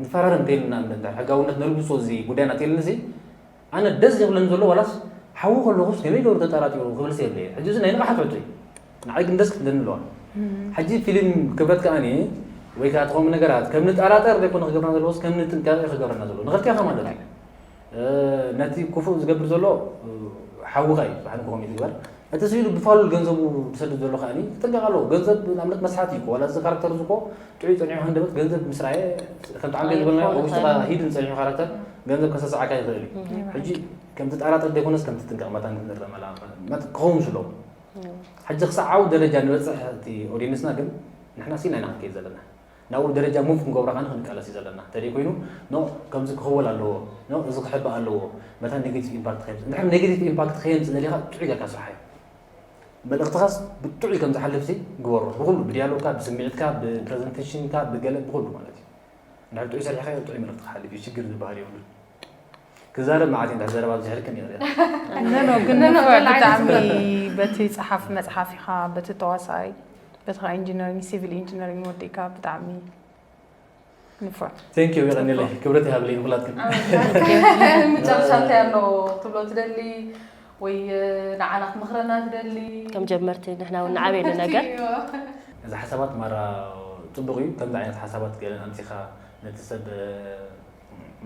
ንፈራረም እንተ ኢልና፣ እንተ ሕጋውነት ነልግሶ እዚ ጉዳይና እንተ ኢልኒ፣ ኣነ ደስ ዘብለኒ ዘሎ ዋላስ ሓዊ ከለኹስ ከመይ ገይሩ ተጠራጢሩ ክብልስ የብለየ። ሕጂ እዚ ናይ ንቕሓት ሕቶ እዩ። ንዓይ ግን ደስ ክትብለኒ ኣለዋ። ሕጂ ፊልም ክብረት ከኣኒ ወይ ከዓ ትኸውን ነገራት ከም ንጠራጠር ዘይኮነ ክገብረና ዘለዎስ ከም ንጥንቃቐ ክገብረና ዘለዎ። ንኽልቴኻ ማለት እዩ። እ፣ ነቲ ክፉእ ዝገብር ዘሎ፣ እ፣ ሓውኻ እዩ። ብሓንኮም ይትግበር። እቲ ስኢሉ ብፋሉል ገንዘቡ ዝሰድድ ዘሎ ከኣኒ ክጥንቀቕ ኣለዎ። ገንዘብ ንኣብነት መስሓት እዩ እኮ። ዋላ እዚ ካራክተር እዚ እኮ ጥዑይ ጸኒሑ ሃንደበት ገንዘብ ምስ ረኣየ ከምቲ ዓምቤል ዝበልናዮ ክኸውን ኣብ ውሽጥኻ ይኽእል። ሂድን ጸኒሑ ካራክተር ገንዘብ ከሰስዓካ ይኽእል እዩ። ሕጂ ከም ትጠራጠር ዘይኮነስ ከም ትጥንቀቕ መታን ክንርእ መላ መት-፣ ክኸውን ስለ። ሕጂ ክሳብ ዓው ደረጃ ንበጽሕ እቲ ኦዲየንስና ግን ንሕና ሲና ኢና ክንከይድ ዘለና። ናብኡ ደረጃ ሙቭ ክንገብሮ ከኣ ክንቃለስ እዩ ዘለና። እንተደይ ኮይኑ፣ ኖ፣ ከምዚ ክኽወል ኣለዎ፣ ኖ፣ እዚ ክሕባእ ኣለዎ፣ መታን ኔጌቲቭ ኢምፓክት ከየምጽእ። እንድሕር ኔጌቲቭ ኢምፓክት ከየምጽእ ደሊኻ ጥዑይ ጌርካ ስርሓዮ። መልእኽትኻስ ብጥዑይ ከም ዝሓልፍ ሲ ግበሮ። ብኹሉ፣ ብዲያሎግካ፣ ብስምዒትካ፣ ብፕረዘንቴሽንካ፣ ብገለ፣ ብኹሉ ማለት እዩ። እንድሕር ጥዑይ ሰሪሕካዮ ጥዑይ መልእኽቲ ክሓልፍ እዩ። ሽግር ዝበሃል የብሉን። ክዛረብ መዓት እዩ፣ እንድሕር ዘረባ ኣብዚሐልክን ይኽእል እየ። ኖ፣ ኖ፣ ግን ኖ፣ ኖ፣ ንፉዕ፣ ኖ፣ ብጣዕሚ ኖ። በቲ ጸሓፊ መጽሓፍ ኢኻ፣ በቲ ተዋሳኣይ፣ በቲ ኸኣ ኢንጂነሪንግ፣ ሲቪል ኢንጂነሪንግ ወዲእካ ብጣዕሚ ንፉዕ። ቴንክ ዩ፣ የቐንየለይ። ክብረት ይሃብለይ ንኹላትክን። መጨረሻ እንታይ ኣሎ ክትብሎ ትደሊ? ወይ ንዓና ክትመኽረና ትደሊ? ከም ጀመርቲ ንሕና እውን ንዓበየሉ ነገር። እዚ ሓሳባት ማራ ጽቡቕ እዩ። ከምዚ ዓይነት ሓሳባት ገለን ኣምጺኻ ነቲ ሰብ፣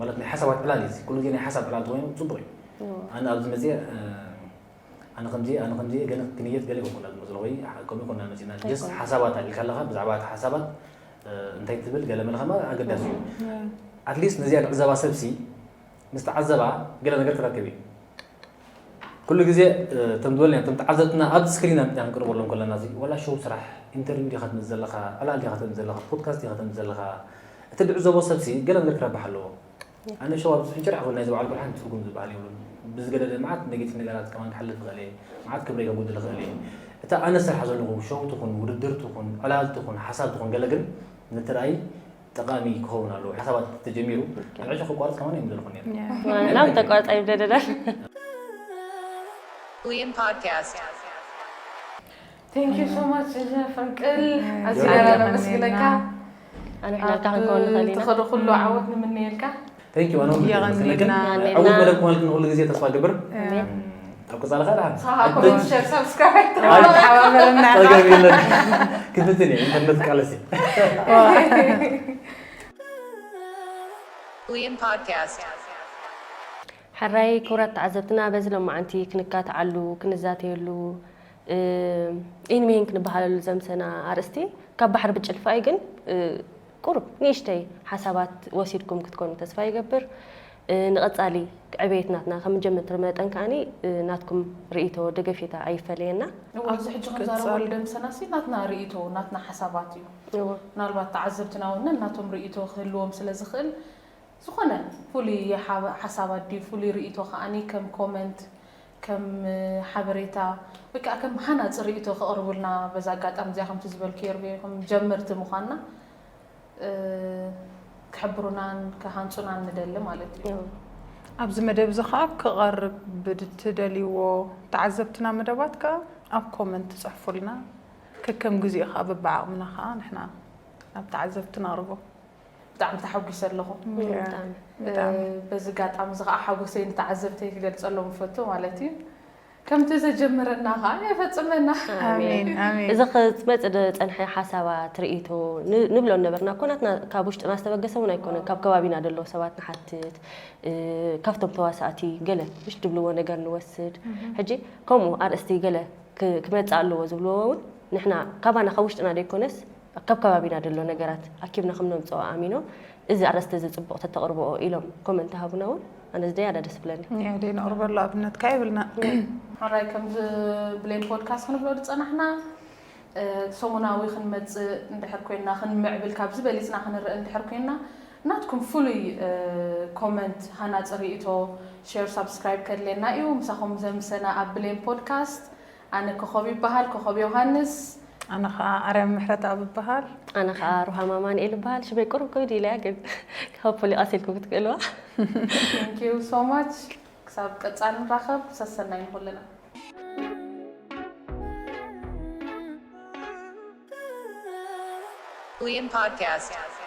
ማለት ናይ ሓሳባት ዕላል እዩ። ኩሉ ግዜ ናይ ሓሳብ ዕላል ተኾይኑ ጽቡቕ እዩ። እዎ። ኣነ ኣብዚ መጽየ፣ ኣነ ከምዚ፣ ኣነ ከምዚ፣ ገለ ክንየት ገለ ይኮና ዝመስሎ ወይ ከምኡ ይኮና መጺና። ጀስት ኣይኮነን። ሓሳባት ኣልካ ኣለኻ፣ ብዛዕባ እቲ ሓሳባት እንታይ ትብል ገለ መልኻ ኣገዳሲ እዩ። እዎ። ኣትሊስት ነዚኣ ንዕዘባ ሰብሲ ምስ ተዓዘባ ገለ ነገር ክረክብ እዩ። ኩሉ ግዜ፣ እ፣ እቶም ዝበልናዮ፣ እቶም ተዓዘብትና ኣብ ስክሪን ኣምጺና ክንቅርበሎም ከለና፣ እዚ ዋላ ሾው ስራሕ፣ ኢንተርቪው ዲኻ ትመጽእ ዘለኻ፣ ዕላል ዲኻ ተምጽእ ዘለኻ፣ ፖድካስት ዲኻ ተምጽእ ዘለኻ፣ እቲ ዝዕዘቦ ሰብሲ ገለ ነገር ክረብሕ ኣለዎ። ኣነ ሾው ኣብዚ ሕንጭር ኣኹል ናይ ዝበዓል ቁልሓን ትርጉም ዝበሃል የብሉን። ብዝገደደ መዓት ኔጌቲቭ ነገራት ከማን ክሓልፍ ይኽእል እየ፣ መዓት ክብረይ ከጉድል ይኽእል እየ። እታ ኣነ ዝሰርሓ ዘለኹ ሾው ትኹን፣ ውድድር ትኹን፣ ዕላል ትኹን፣ ሓሳብ ትኹን፣ ገለ ግን ነቲ ራእይ ጠቓሚ ክኸውን ኣለዎ። ሓሳባት ተጀሚሩ፣ ልክዕ። ኣንዕሾ ክቋረጽ ከማን እዮም ዘለኹ ነይሩ። ያ። ዋና ተቋርጻ ይብለደዳል። William Podcast. Thank you so much ፈንቅል። ኣዝና የቐንየልና። ነመስግነካ። ኣነ ሕናልካ ኣብ ክንከውን ንኽእል ኢና። ትኸዶ ኩሉ ዓወት ንምነየልካ። Thank you፣ ኣነ እውን የቐንየልና። የቐንየልና። ዕዉት መደብ ክኾነልክን ንኹሉ ግዜ ተስፋ እገብር። ኣሜን። ኣብ ቀጻሊ ኸኣ ደሓን። ንስኻ ኮሜንት፣ ሸር፣ ሳብስክራይብ ኣይ፣ ተሓባበረና ኢኻ። ጸገም የለን። ክፍትን እየ፣ ኢንተርነት ቃለሲ። William Podcast. ሕራይ ክቡራት ተዓዘብትና፣ በዚ ሎማዓንቲ ክንካትዓሉ፣ ክንዛተየሉ፣ እ፣ ኢን ሚሂን ክንበሃለሉ ዘምሰና ኣርእስቲ ካብ ባሕሪ ብጭልፋ እዩ፣ ግን፣ እ፣ ቁሩብ ንእሽተይ ሓሳባት ወሲድኩም ክትኮኑ ተስፋ ይገብር። እ፣ ንቐጻሊ ዕቤት ናትና ከም ጀመትር መጠን ከኣኒ፣ እ፣ ናትኩም ርእይቶ ደገፌታ ኣይፈለየና። እዎ፣ ኣብዚ ሕጂ ክንዛረበሉ ቀጻሊ። ደምሰናሲ ናትና ርእይቶ፣ ናትና ሓሳባት እዩ። እዎ። ምናልባት ተዓዘብትና እውን ናቶም ርእይቶ ክህልዎም ስለ ዝኽእል፣ ዝኾነ ፍሉይ ሓባ-፣ ሓሳባት ድዩ፣ ፍሉይ ርእይቶ ከኣኒ ከም ኮመንት፣ ከም ሓበሬታ ወይ ከዓ ከም ሃናፂ ርእይቶ ከቕርቡልና በዛ ኣጋጣሚ እዚኣ ከምቲ ዝበልክዮ ርቤ ከም ጀመርቲ ምዃንና ክሕብሩናን ክሃንፁናን ንደሊ ማለት እዩ። ኣብዚ መደብ እዚ ከዓ ክቐርብ ብትደልይዎ ተዓዘብትና መደባት ከዓ ኣብ ኮመንት ትፅሕፉልና። ከከም ግዚኡ ከዓ በብዓቕምና ከዓ ንሕና ናብ ተዓዘብቲ ነቕርቦ። ብጣዕሚ ተሓጒሰ ኣለኹ። በዚ ኣጋጣሚ እዚ ከዓ ሓጎሰይ ንተዓዘብተይ ክገልፀሎም እፈቱ ማለት እዩ። ከምቲ ዘጀመረና ከዓ የፈፅመና። ኣሜን፣ ኣሜን። እዚ ክመፅእ ዝፀንሐ ሓሳባት፣ ርእይቶ ን-፣ ንብሎ ነበርና እኮ፣ ናትና ካብ ውሽጥና ዝተበገሰ እውን ኣይኮነን፣ ካብ ከባቢና ዘለዉ ሰባት ንሓትት፣ እ፣ ካብቶም ተዋሳእቲ ገለ ምሽ ድብልዎ ነገር ንወስድ። ሕጂ ከምኡ ኣርእስቲ ገለ ክ-፣ ክመፅእ ኣለዎ ዝብልዎ እውን ንሕና ካባና ካብ ውሽጥና ዘይኮነስ ካብ ከባቢና ዘሎ ነገራት ኣኪብና ከም ነምፅኦ ኣሚኖም፣ እዚ ኣርእስቲ እዚ ፅቡቕ ተተቕርብኦ ኢሎም ኮመንት ሃቡና እውን ኣነ ዝደያዳ ደስ ብለኒ። እያ ደይ ነቕርበሉ ኣብነት ካይብልና። ሕራይ ከምዚ ብሌን ፖድካስት ክንብሎ ዝፀናሕና፣ እ፣ ሰሙናዊ ክንመፅእ እንድሕር ኮይና፣ ክንምዕብል ካብዚ በሊፅና ክንርኢ እንድሕር ኮይና፣ ናትኩም ፍሉይ፣ እ፣ ኮመንት፣ ሃናፂ ርእይቶ፣ ሼር፣ ሳብስክራይብ ከድልየና እዩ። ምሳኹም ዘምሰና ኣብ ብሌን ፖድካስት፣ ኣነ ኮኸብ ይበሃል፣ ኮኸብ ዮሃንስ። ኣነ ኸዓ ኣርያም ምሕረት ኣብ ይበሃል። ኣነ ኸዓ ሩሃማ ኣማኑኤል ይበሃል። ሽመይ ቁሩብ ከቢድ ኢለያ፣ ግን ካብ ፖሊቃስ ኢልኩም ክትክእልዋ። Thank you so much። ክሳብ ቀጻሊ ንራኸብ፣ ሰሰናይ ንኹልና። Brilliant Podcast.